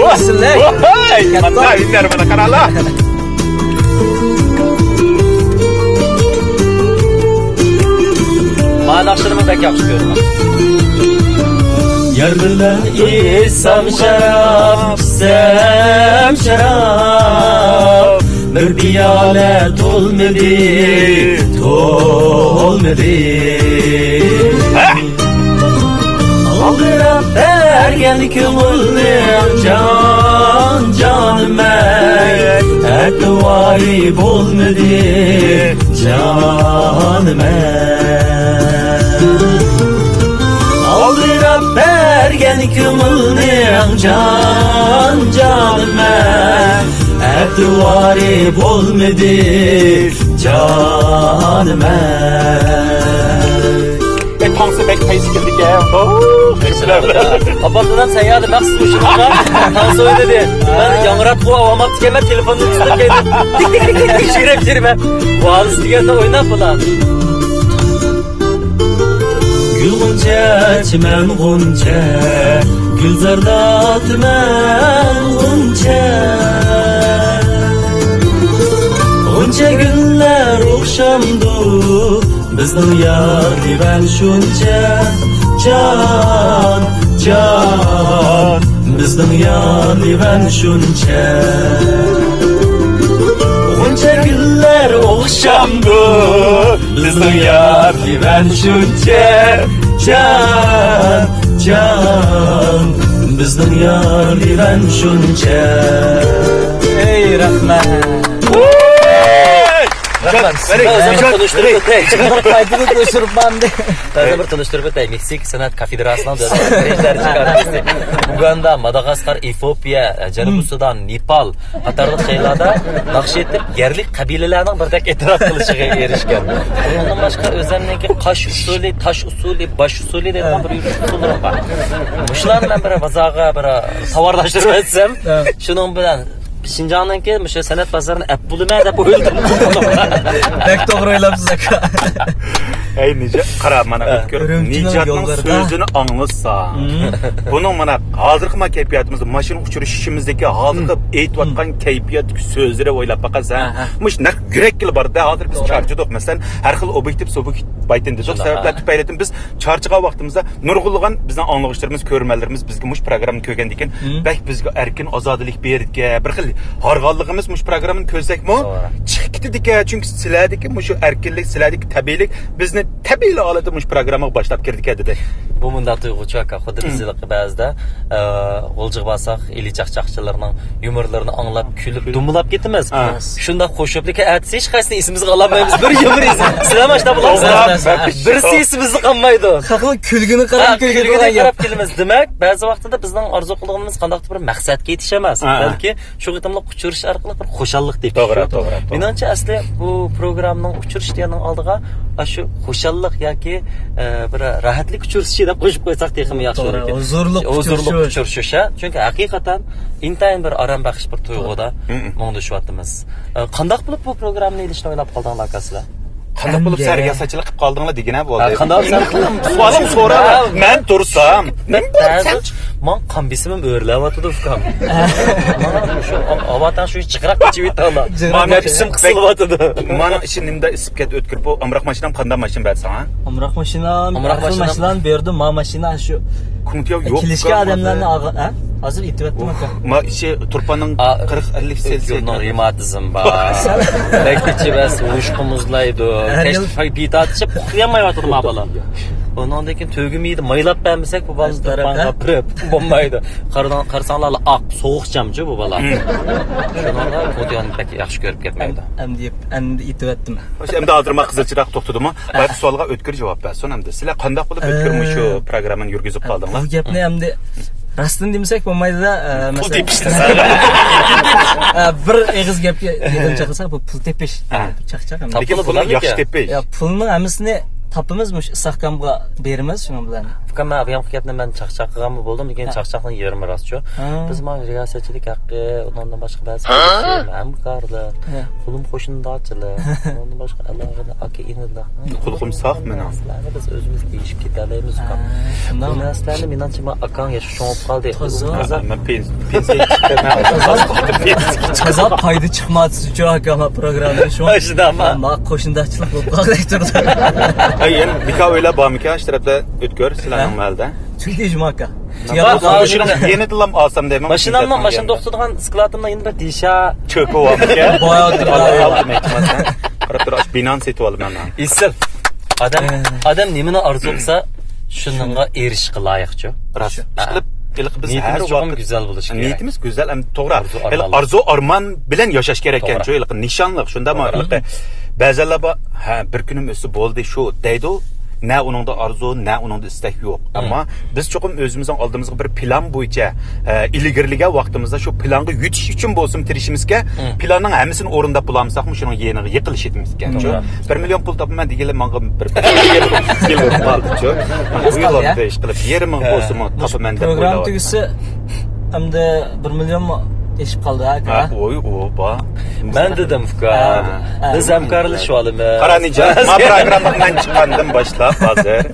ئەسلى. ۋاي! مانا ئۈنەر، مانا قارالا. مانا ناخشىلىرىمنى بەك ياخشى كۆرىمەن. يار بىلەن ئىچسەم شاراب، ئىچسەم شاراب، بىر پىيالە تولمىدى، تولمىدى. ھە! ئالدىراپ بەرگەن كۆڭۈلنىڭ جان، جانىمەن، ئەتىۋارى بولمىدى، جانىمەن. ئالدىراپ بەرگەن كۆڭۈلنىڭ جان، جانىمەن، ئەتىۋارى بولمىدى، جانىمەن. بەك تاڭسى بەك پەيزى كېلىدىكەن. ئوو، ئاپام دادام سەيياردا مەخسۇس مۇشۇنىڭغا تاڭسى ئوينىدى. مەن ياڭراتقۇ ئاۋاماپتىكەنمەن، تېلېفوننى تۇتۇپ كەينىدىن تىك تىك تىك تىك تىك يۈرەپ يۈرىمەن. ۋالىس دېگەندە ئويناپ بۇلار. گۈل غۇنچە، چىمەن غۇنچە، گۈلزاردا تۈمەن غۇنچە. غۇنچە گۈللەر ئوخشامدۇ بىزنىڭ يار دىۋان شۇنچە؟ جان، جان، بىزنىڭ يار دىۋان شۇنچە. غۇنچە گۈللەر ئوخشامدۇ بىزنىڭ يار دىۋان شۇنچە؟ جان، جان، بىزنىڭ يار دىۋان شۇنچە. ئەي، رەھمەت. رەھمەت. مەن ئۆزۈمنى تونۇشتۇرۇپ ئۆتەي. قايتىدىن ئۆچۈرۈپ ماندى. ھازىر بىر تونۇشتۇرۇپ ئۆتەي. مېكسىكا سەنئەت كافېدراسىنىڭ دۆلەت دەرىجىلىك ئارتىستى. ئۇگاندا، ماداغاسكار، ئېفىئوپىيە، جەنۇبىي سۇدان، نېپال قاتارلىق جايلاردا ناخشا ئېيتىپ، يەرلىك قەبىلىلەرنىڭ بىردەك ئېتىراپ قىلىشىغا ئېرىشكەن. ئۇنىڭدىن باشقا ئۆزەمنىڭكى قاش ئۇسسۇلى، تاش ئۇسسۇلى، باش ئۇسسۇلى دەيدىغان بىر يۈرۈش ئۇسسۇللىرىم بار. مۇشۇلارنى مەن بىر بازارغا بىر تاۋارلاشتۇرۇپ ئۆتسەم، شۇنىڭ بىلەن شىنجاڭنىڭكى مۇشۇ سەنئەت بازىرىنى ئەپ بولىمەن دەپ ئويلىدىم. بەك توغرا ئويلاپسىز، ئاكا. ئەي نىجات، قارا، مانا ئۆتكۈر نىجاتنىڭ سۆزىنى ئاڭلىساڭ، بۇنىڭ مانا ھازىرقى ما كەيپىياتىمىزدا، ماشىنا ئۇچرىشىشىمىزدىكى ھازىرقى ئېيتىۋاتقان كەيپىياتتىكى سۆزلىرى ئويلاپ باققان سەن، مۇشۇ نەق يۈرەككىلا باردا، ھازىر بىز چارچىدۇق. مەسىلەن، ھەر خىل ئوبيېكتىپ سۇبيېكتىپ بايتىن دېدۇق، سەۋەبلەر تۈپەيلىدىن بىز چارچىغان ۋاقتىمىزدا نۇرغۇنلىغان بىزنىڭ ئاڭلىغۇچىلىرىمىز، كۆرۈرمەنلىرىمىز بىزگە مۇشۇ پروگراممىنى كۆرگەندىن كېيىن بەك بىزگە ئەركىن، ئازادىلىك بېرىدىكەن، بىر خىل ھارغانلىقىمىز مۇشۇ پروگراممىنى كۆرسەكمۇ، چىقىپ كېتىدىكەن، چۈنكى سىلەردىكى مۇشۇ ئەركىنلىك، سىلەردىكى تەبىئىيلىك بىزنى تەبىئىي ھالەتتە مۇشۇ پروگرامماغا باشلاپ كىردىكەن دېدى. بۇ مۇنداق تۇيغۇچۇ ئاكا، خۇددى بىز ھېلىقى بەزىدە، ئە، غۇلجىغا بارساق، ئىلى چاقچاقچىلارنىڭ يۇمۇرلىرىنى ئاڭلاپ، كۈلۈپ، دومىلاپ كېتىمىز. ھە. شۇنداق خۇش بولۇپ، لېكىن ئەتىسى ھېچ قايسىسىنى ئېسىمىزگە ئالالمايمىز. بىر يۇمۇر ئېسىمىز. سىلەرمۇ ئاشۇنداق بولامسىلەر؟ توغرا. بىرسى ئېسىمىزدە قالمايدۇ. خەقنىڭ كۈلگىنى قاراپ، ھە، كۈلگىنى كۈلگىنىگە قاراپ كېلىمىز. دېمەك، بەزى ۋاقتىدا بىزنىڭ ئارزۇ قىلىدىغىنىمىز قانداقتۇر بىر مەقسەتكە يېتىش ئەمەس، ھە، بەلكى شۇ قېتىملىق ئۇچرىشىش ئارقىلىق بىر خۇشاللىق تېپىش. توغرا، توغرا، توغرا. مېنىڭچە، ئەسلى بۇ پروگراممىنىڭ ئۇچرىشىش دېگەننىڭ ئالدىغا ئاشۇ خۇشاللىق ياكى، ئە، بىر راھەتلىك ئۇچرىشىشى دەپ قوشۇپ قويساق تېخىمۇ ياخشى توغرا، بولىدىكەن. ھۇزۇرلۇق ھۇزۇرلۇق ئۇچرىشىش. ئۇچرىشىش، ھە. چۈنكى ھەقىقەتەن ئىنتايىن بىر ئارام بەخش بىر تۇيغۇدا مۇڭدىشىۋاتىمىز. ئە، قانداق بولۇپ بۇ پروگراممىنى ئېلىشنى ئويلاپ قالدىڭلار، ئاكا، سىلەر؟ قانداق بولۇپ سەن رىياسەتچىلىك قىلىپ قالدىڭلار دېگىنە بولدى. ھە، قانداق سەن قىلدىڭ؟ سوئالىڭ سورا. ھە. مەن تۇرسام. نېمە بولدى سەن؟ ماڭا قان بېسىمىم ئۆرلەۋاتىدۇ، ئۇكام. مانا شۇ ئاۋاتاڭ شۇ جىقراق ئېچىۋېتىڭلار. جىقراق. نەپسىم قىسىلىۋاتىدۇ. مانا ئىشى نېمىدە ئېسىپ كەت ئۆتكۈر بۇ ئامراق ماشىنام قانداق ماشىنا بەردى ساڭا؟ ئامراق ماشىنا، ئامراق ماشىنا بەردى، ما ماشىنا شۇ. كۇڭتياۋ يوق. كېلىشكەن ئادەملەرنى ئالغان، ھە؟ ھازىر ئېيتىۋەتتىم، ئاكا. ما ئىشى تۇرپاننىڭ قىرىق ئەللىك سېلسىيەس. رېماتىزم بار. بەك ئىچى بەس، ھوشقا مۇزلايدۇ. كەچ پېتى ئىچىپ ئۇخلىيالمايۋاتىدۇ ما بالا. ئۇنىڭدىن كېيىن تۆگە مېيىدە مايلاپ بەرمىسەك، بۇ بالىنى تۇرپانغا بېرىپ بولمايدۇ. قارىساڭلار، ئاق، سوغۇقچامچۇ بۇ بالا. شۇنىڭغا كۇڭتياۋنى بەك ياخشى كۆرۈپ كەتمەيدۇ. ئەمدى، ئەمدى ئېيتىۋەتتىم. ئەمدى ھازىر ما قىزىل چىراغ توختىدىمۇ؟ بايىقى سوئالغا ئۆتكۈر جاۋاب بەرسۇن ئەمدى. سىلەر قانداق بولۇپ ئۆتكۈر مۇشۇ پروگراممىنى يۈرگۈزۈپ قالدىڭلار؟ بۇ گەپنى ئەمدى راستىنى دېمىسەك بولمايدۇ-دە، ئە، پۇل تېپىشتىن. ئە، بىر ئېغىز گەپكە يېتىنچى قىلساق، بۇ پۇل تېپىش. ھە. چاقچاق ئەمدى. لېكىن پۇلنى ياخشى تېپىش. يا، پۇلنىڭ ھەممىسىنى تاپىمىز، مۇشۇ ئىساھكامغا بېرىمىز، شۇنىڭ بىلەن. ئۇكام، مەن ئاۋۇ يانقى گەپنى مەن چاقچاق قىلغانمۇ بولدۇم، لېكىن چاقچاقنىڭ يېرىمى راستچۇ. بىز مانا رىياسەتچىلىك ھەققى، ئۇنىڭدىن باشقا بەزى ھەمكارلىق، پۇلۇم قوشنىدارچىلىق، ئۇنىڭدىن باشقا ئالاقىدار ئاكا ئىنىلىق. قۇلىقىم ساق مېنىڭ. نەرسىلەرنى بىز ئۆزىمىز دېيىشىپ كېتەلەيمىز، ئۇكام. بۇ نەرسىلەرنى مېنىڭچە ما ئاكاڭ ياش چوڭ بولۇپ قالدى. تازا. مەن پېنسىيە چىقىپ كەتمەي. تازا پايدا چىقماپتۇ شۇ ئاكا ما پروگراممىدىن شۇڭا. شۇنداقمۇ؟ ما قوشنىدارچىلىق بولۇپ قالدى تۇرىدۇ. ئەي، يەنە بىكار ئۆيلەر بارمىكەن؟ ئاشۇ تەرەپتە ئۆتكۈر، سىلەرنىڭ مەھەللىدە. چۈنكى يېنىدىلا ئالسام دەيمەن. ماشىنامنىڭ، ماشىنا توختىتىدىغان سكلاتىمنىڭ يېنىدا بىر دېشا چۆپى بارمىكەن؟ قاراپ تۇر، ئاشۇ بىنانى سېتىپ ئالىمەن مەن. ئېسىل. ئادەم، ئادەم نېمىنى ئارزۇ قىلسا، شۇنىڭغا ئېرىشىشكە لايىقچۇ. راست. ئىشقىلىپ، ھېلىقى بىز ھەر ۋاقىت گۈزەل بولۇش كېرەك. نىيىتىمىز گۈزەل، ئەم، توغرا. ئارزۇ، ئارمان بىلەن ياشاش كېرەككەنچۇ، ھېلىقى نىشانلىق، شۇنداقمۇ؟ ھېلىقى بەزىلەر بار، ھە، بىر كۈنۈم ئۆتسە بولدى، شۇ دەيدۇ. نە ئۇنىڭدا ئارزۇ، نە ئۇنىڭدا ئىستەك يوق. ئەمما بىز چوقۇم ئۆزىمىزنىڭ ئالدىمىزغا بىر پىلان بويىچە، ئە، ئىلگىرىلىگەن ۋاقتىمىزدا شۇ پىلانغا يېتىش ئۈچۈن بولسىمۇ تىرىشىمىزكەن، پىلاننىڭ ھەممىسىنى ئورۇنداپ بولالمىساقمۇ شۇنىڭ يېنىغا يېقىنلىشىۋېتىمىزكەن. بىر مىليون پۇل تاپىمەن دېگىلى ماڭا بىر يىل، يىل ئۆتۈپ قالدىچۇ. بۇ يىللاردا ئىش قىلىپ، يېرىمىغا بولسىمۇ تاپىمەن دەپ ئويلاۋاتىمەن. پروگرامما تۈگىسە، ئەمدى بىر مىليونمۇ ئېشىپ قالدى، ھە، ئاكا؟ ھە، ئوي، ئوبا. مەن دېدىم، ئۇكا. ھە. بىز ھەمكارلىشىۋالىمىز. قارا، نىجات، ما پروگراممىنى مەن چىقاردىم باشلاپ ھازىر.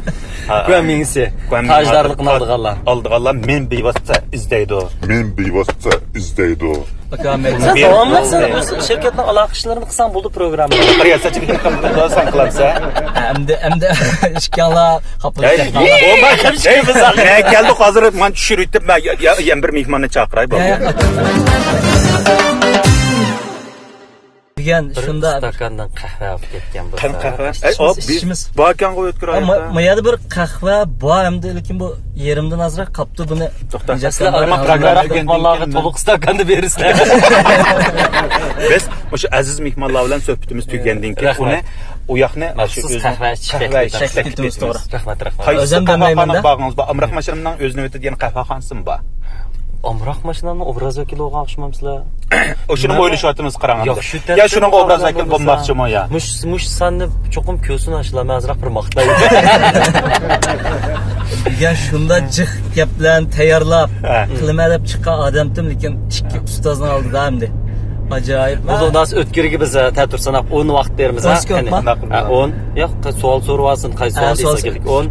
ھە. گۇەنمىڭسى. گۇەنمىڭ تاجدارلىقىنى ئالىدىغانلار. ئالىدىغانلار مەن بىۋاسىتە ئىزدەيدۇ. مەن بىۋاسىتە ئىزدەيدۇ. ئاكا، مەن سەن داۋاملىق سەن ئۆز شىركەتنىڭ ئالاقە ئىشلىرىنى قىلساڭ بولدى پروگراممىنى. رىياسەتچىلىكنى كىم قىلىدۇ، سەن قىلامسەن؟ ئەمدى، ئەمدى ئىككىڭلار خاپىلىشىپ كەتمەڭلار. مەن كەلدۇق ھازىر، مانا چۈشۈرۈۋېتىپ، مەن يەنە بىر مېھماننى چاقىراي، بولدى. دېگەن شۇنداق. ئىستاكاندىن قەھۋە ئېلىپ كەتكەن بولسا. قەھۋە. ئىچىمىز، ئەي، ئاپ، ئىچىمىز. باركەنغۇ ئۆتكۈر. ما يەردە بىر قەھۋە بار ئەمدى، لېكىن بۇ يېرىمدىن ئازراق قاپتۇ، بۇنى. توختا. سىلەر مېھمانلارغا تولۇق ئىستاكاندا بېرىسىلەر. بىز مۇشۇ ئەزىز مېھمانلار بىلەن سۆھبىتىمىز تۈگىگەندىن كېيىن ئۇنى ئۇ ياقنى مەخسۇس قەھۋە ئىچىپ كەتتۇق. توغرا. رەھمەت، رەھمەت. قايسى قەھۋەخانىغا بارغىنىڭىز بار؟ ئامراق ماشىنامنىڭ ئۆزىنى ئۆتىدىغان قەھۋەخانىسىمۇ بار. ئامراق ماشىنامنىڭ ئوبراز ۋەكىلى بولغان ئوخشىمامسىلەر؟ ئوشۇنى ئويلىشىۋاتىمىز، قاراڭ. يا شۇ تەرەپتىن شۇنىڭغا ئوبراز ۋەكىل بولماقچىمۇ يا؟ مۇش-، مۇشۇ ساننى چوقۇم كۆرسۇن ئاشۇلار، مەن ئازراق بىر ماختاي. يا شۇنداق جىق گەپلەرنى تەييارلاپ قىلىمەن دەپ چىققان ئادەمتىم، لېكىن ئىككى ئۇستازنىڭ ئالدىدا ئەمدى. ئاجايىپ. بولدى، ئۇنداق ئۆتكۈرگە بىز، ئە، تەتۈر ساناپ ئون ۋاقىت بېرىمىز، ھە؟ ئون سېكۇنتمۇ؟ ھە، ئون. ياق، سوئال سورىۋالسۇن، قايسى سوئال دېسە كېرەك؟ ئون.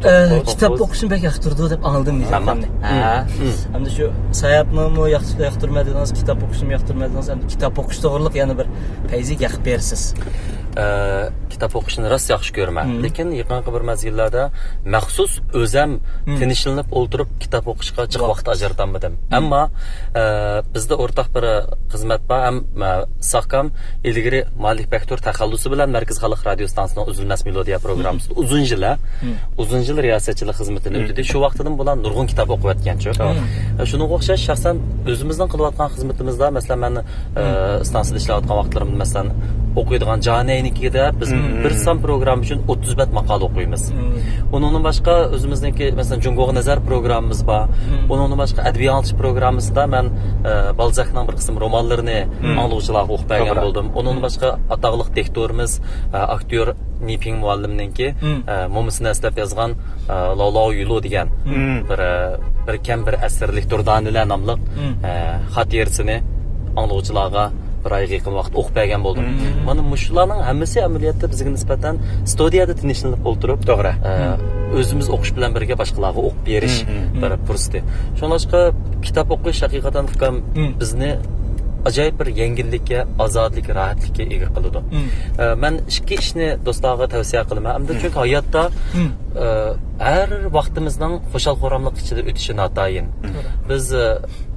ئە، كىتاب ئوقۇشنى بەك ياقتۇرىدۇ دەپ ئاڭلىدىم نىجاتنى. ھە. ھە. ئەمدى شۇ ساياھەتنىمۇ ياخشى ياقتۇرمايدىغانسىز، كىتاب ئوقۇشنىمۇ ياقتۇرمايدىغانسىز، ئەمدى كىتاب ئوقۇش توغرىلىق يەنە بىر پەيزى گەپ بېرىسىز. ئە، كىتاب ئوقۇشنى راست ياخشى كۆرىمەن. لېكىن يېقىنقى بىر مەزگىللەردە مەخسۇس ئۆزەم تىنچلىنىپ ئولتۇرۇپ كىتاب ئوقۇشقا جىق ۋاقىت ئاجرىتالمىدىم. ئەمما، ئە، بىزدە ئورتاق بىر خىزمەت بار. ھەم، ئە، ساكام ئىلگىرى مالىك بەكتۇر تەخەللۇسى بىلەن مەركىزىي خەلق رادىيو ستانسىسىنىڭ ئۈزۈلمەس مېلودىيە پروگراممىسىدا ئۇزۇن يىل، ھە؟ ئۇزۇن يىل رىياسەتچىلىك خىزمىتىنى ئۆتىدى. شۇ ۋاقتىدىن بۇلار نۇرغۇن كىتاب ئوقۇۋەتكەنچۇ. ئە، شۇنىڭغا ئوخشاش شەخسەن ئۆزىمىزنىڭ قىلىۋاتقان خىزمىتىمىزدا، مەسىلەن، مەن، ئە، ستانسىيەدە ئىشلەۋاتقان ۋاقىتلىرىمدا، مەسىلەن، ئوقۇيدىغان جانەينىڭكىدە بىز بىر سان پروگرامما ئۈچۈن ئوتتۇز بەت ماقالە ئوقۇيمىز. ئۇنىڭدىن باشقا ئۆزىمىزنىڭكى، مەسىلەن، جۇڭگوغا نەزەر پروگراممىمىز بار. ئۇنىڭدىن باشقا ئەدەبىي ئاڭلىتىش پروگراممىسىدا مەن، ئە، بالزاكنىڭ بىر قىسىم رومانلىرىنى ئاڭلىغۇچىلارغا ئوقۇپ بەرگەن بولدۇم. ئۇنىڭدىن باشقا ئاتاقلىق دىكتورىمىز، ئە، ئاكتيور نى پىڭ مۇئەللىمنىڭكى، ئە، مومىسىنى ئەسلەپ يازغان، ئە، لاۋلاۋ يۇلۇ دېگەن بىر، ئە، بىر كەم بىر ئەسىرلىك دۇردانىلەر ناملىق، ئە، خاتىرىسىنى ئاڭلىغۇچىلارغا بىر ئايغا يېقىن ۋاقىت ئوقۇپ بەرگەن بولدۇم. مانا مۇشۇلارنىڭ ھەممىسى ئەمەلىيەتتە بىزگە نىسبەتەن ستۇدىيەدە تىنچلىنىپ ئولتۇرۇپ، توغرا. ئە، ئۆزىمىز ئوقۇش بىلەن بىرگە باشقىلارغا ئوقۇپ بېرىش بىر پۇرسىتى. شۇڭلاشقا كىتاب ئوقۇش ھەقىقەتەن ئۇكام بىزنى ئاجايىپ بىر يەڭگىللىككە، ئازادىلىككە، راھەتلىككە ئىگە قىلىدۇ. ئە، مەن ئىككى ئىشنى دوستلارغا تەۋسىيە قىلىمەن. ئەمدى چۈنكى ھاياتتا، ئە، ھەر ۋاقتىمىزنىڭ خۇشال-خۇراملىق ئىچىدە ئۆتۈشى ناتايىن. بىز، ئە،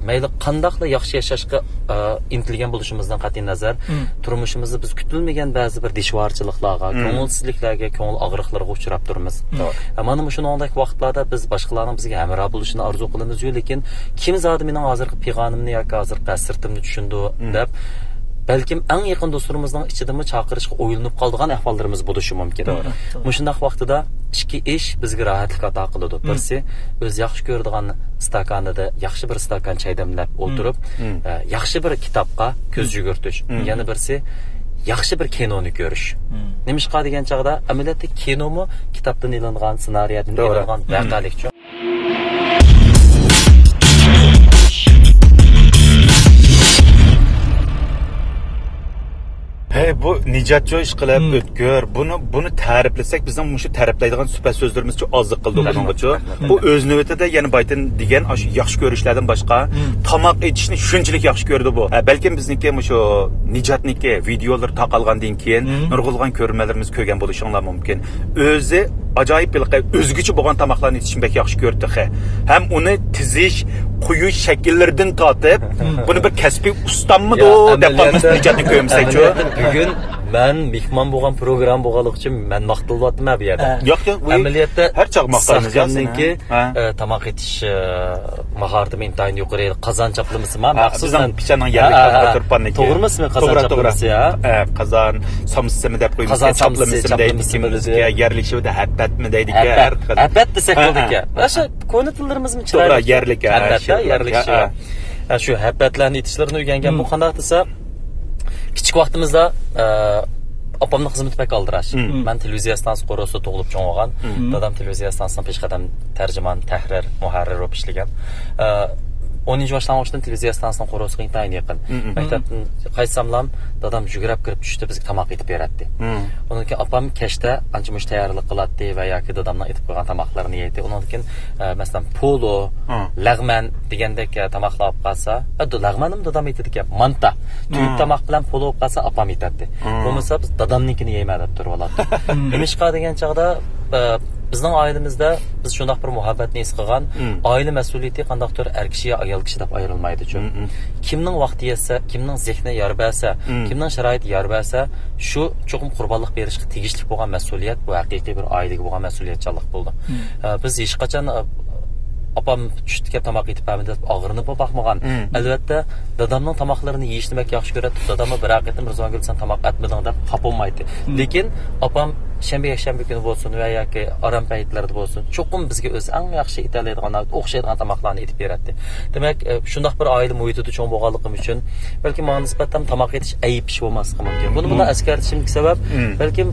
مەيلى قانداقلا ياخشى ياشاشقا، ئە، ئىنتىلگەن بولۇشىمىزدىن قەتئىي نەزەر، تۇرمۇشىمىزدا بىز كۈتۈلمىگەن بەزى بىر دىشۋارچىلىقلارغا، كۆڭۈلسىزلىكلەرگە، كۆڭۈل ئاغرىقلىرىغا ئۇچراپ تۇرىمىز. ئە، مانا مۇشۇنىڭدەك ۋاقىتلاردا بىز باشقىلارنىڭ بىزگە ھەمراھ بولۇشىنى ئارزۇ قىلىمىز-يۇ، لېكىن كىم زادى مېنىڭ ھازىرقى پىغانىمنى ياكى ھازىرقى ھەسرىتىمنى چۈشىنىدۇ دەپ، بەلكىم ئەڭ يېقىن دوستلىرىمىزنىڭ ئىچىدىمۇ چاقىرىشقا ئويلىنىپ قالىدىغان ئەھۋاللىرىمىز بولۇشى مۇمكىن. مۇشۇنداق ۋاقتىدا ئىككى ئىش بىزگە راھەتلىك ئاتا قىلىدۇ. بىرسى، ئۆزى ياخشى كۆرىدىغان ئىستاكانىدا ياخشى بىر ئىستاكان چاي دەملەپ ئولتۇرۇپ، ئە، ياخشى بىر كىتابقا كۆز يۈگۈرتۈش. يەنە بىرسى، ياخشى بىر كىنونى كۆرۈش. نېمىشقا دېگەن چاغدا، ئەمەلىيەتتە كىنومۇ كىتابتىن ئېلىنغان، سېنارىيەدىن ئېلىنغان ۋەقەلىكچۇ. ھەي، بۇ نىجاتچۇ ئىشقىلىپ، ئۆتكۈر. بۇنى، بۇنى تەرىپلىسەك، بىزنىڭ مۇشۇ تەرىپلەيدىغان سۈپەت سۆزلىرىمىزچۇ ئازلىق قىلدى بۇنىڭغىچۇ. بۇ ئۆز نۆۋىتىدە يەنە بايتىن دېگەن ئاشۇ ياخشى كۆرۈشلەردىن باشقا تاماق ئېتىشنى شۇنچىلىك ياخشى كۆرىدۇ بۇ. ھە، بەلكىم بىزنىڭكى مۇشۇ نىجاتنىڭكى ۋىدېئولىرى تارقالغاندىن كېيىن نۇرغۇنلىغان كۆرۈرمەنلىرىمىز كۆرگەن بولۇشۇڭلار مۇمكىن. ئۆزى ئاجايىپ ھېلىقى ئۆزگىچە بولغان تاماقلارنى ئېتىشنى بەك ياخشى كۆرىدۇ تېخى. ھەم ئۇنى تىزىش، قويۇش شەكىللىرىدىن تارتىپ، بۇنى بىر كەسپىي ئۇستاممىدۇ دەپ قالمىسۇن نىجاتنى كۆرمىسەكچۇ. بۈگۈن مەن مېھمان بولغان پروگرامما بولغانلىقى ئۈچۈن مەن ماختىلىۋاتىمەن بۇ يەردە. ياق، ياق، ئەمەلىيەتتە ھەر چاغ ماختايمىز يا سېنى. ساكامنىڭكى، ھە. ئە، تاماق ئېتىش، ئە، ماھارىتىمۇ ئىنتايىن يۇقىرى. قازان چاپلىمىسى ما، ھە، مەخسۇس بىزنىڭ مەن پىچاننىڭ يەرلىك، ھە، ھە، تۇرپاننىكى. توغرىمۇ ئىسمى قازان چاپلىمىسى، ھە؟ ھە، قازان سامسىسىمۇ دەپ قويىمىز، قازان سامسىسى، چاپلىمىسىمۇ دەيدىكىن بىزگە، يەرلىك شېۋىدە ھەپەت مۇ دەيدىكەن، ھەپەت، ھەر خىل. ھەپەت دېسەك بولىدىكەن. ھە، ھە. ئاشۇ كونا تىللىرىمىزمۇ توغرا، چىرايلىق. يەرلىك، ھە، ھەپەت، ھە، يەرلىك شېۋە. ھە، شۇ ھەپەتلەرنى ئېتىشلىرىنى ئۆگەنگەن. بۇ قانداق دېسە، كىچىك ۋاقتىمىزدا، ئە، ئاپامنىڭ خىزمىتى بەك ئالدىراش. مەن تېلېۋىزىيە ئىستانسىسى قورۇسىدا تۇغۇلۇپ چوڭ بولغان. دادام تېلېۋىزىيە ئىستانسىسىنىڭ پېشقەدەم تەرجىمان، تەھرىر، مۇھەررىر بولۇپ ئىشلىگەن. ئە، ئونىنچى باشلانغۇچتىن تېلېۋىزىيە ئىستانسىسىنىڭ قورۇسىغا ئىنتايىن يېقىن. مەكتەپتىن قايتساملام، دادام يۈگۈرۈپ كىرىپ چۈشتە بىزگە تاماق ئېتىپ بېرەتتى. ئۇنىڭدىن كېيىن ئاپام كەچتە ئانچە-مۇنچە تەييارلىق قىلاتتى ۋە ياكى دادامنىڭ ئېتىپ قويغان تاماقلىرىنى يەيتتى. ئۇنىڭدىن كېيىن، ئە، مەسىلەن، پولۇ، لەغمەن دېگەندەك، ئە، تاماقلار ئاپ قالسا، ئە، دو-، لەغمەنمۇ دادام ئېتىدىكەن، مانتا، تۈگۈن تاماق بىلەن پولۇ ئاپ قالسا ئاپام ئېتەتتى. بولمىسا بىز دادامنىڭكىنى يەيمەن دەپ تۇرۇۋالاتتۇق. نېمىشقا دېگەن چاغدا، ئە، بىزنىڭ ئائىلىمىزدە بىز شۇنداق بىر مۇھەببەتنى ھېس قىلغان، ئائىلە مەسئۇلىيىتى قانداقتۇر ئەر كىشى يا ئايال كىشى دەپ ئايرىلمايدۇچۇ. كىمنىڭ ۋاقتى يەتسە، كىمنىڭ زېھنى يار بەرسە، كىمنىڭ شارائىتى يار بەرسە، شۇ چوقۇم قۇربانلىق بېرىشقا تېگىشلىك بولغان مەسئۇلىيەت، بۇ ھەقىقىي بىر ئائىلىگە بولغان مەسئۇلىيەتچانلىق بولىدۇ. ئە، بىز ھېچقاچان، ئە، ئاپام چۈشتە كەپ تاماق ئېتىپ بەرمىدى دەپ ئاغرىنىپمۇ باقمىغان. ئەلۋەتتە، دادامنىڭ تاماقلىرىنى يېيىشنى بەك ياخشى كۆرەتتى. داداممۇ بىرەر قېتىم رىزۋانگۈل سەن تاماق ئەتمىدىڭ دەپ خاپا بولمايتتى. لېكىن ئاپام شەنبە، يەكشەنبە كۈنى بولسۇن ۋە ياكى ئارام پەيتلەردە بولسۇن، چوقۇم بىزگە ئۆزى ئەڭ ياخشى ئېتەلەيدىغان، ئوخشايدىغان تاماقلارنى ئېتىپ بېرەتتى. دېمەك، ئە، شۇنداق بىر ئائىلە مۇھىتىدا چوڭ بولغانلىقىم ئۈچۈن، بەلكىم ماڭا نىسبەتەن تاماق ئېتىش ئەيىب ئىش بولماسلىقى مۇمكىن. بۇنى بۇنداق ئەسكەرتىشىمدىكى سەۋەب، بەلكىم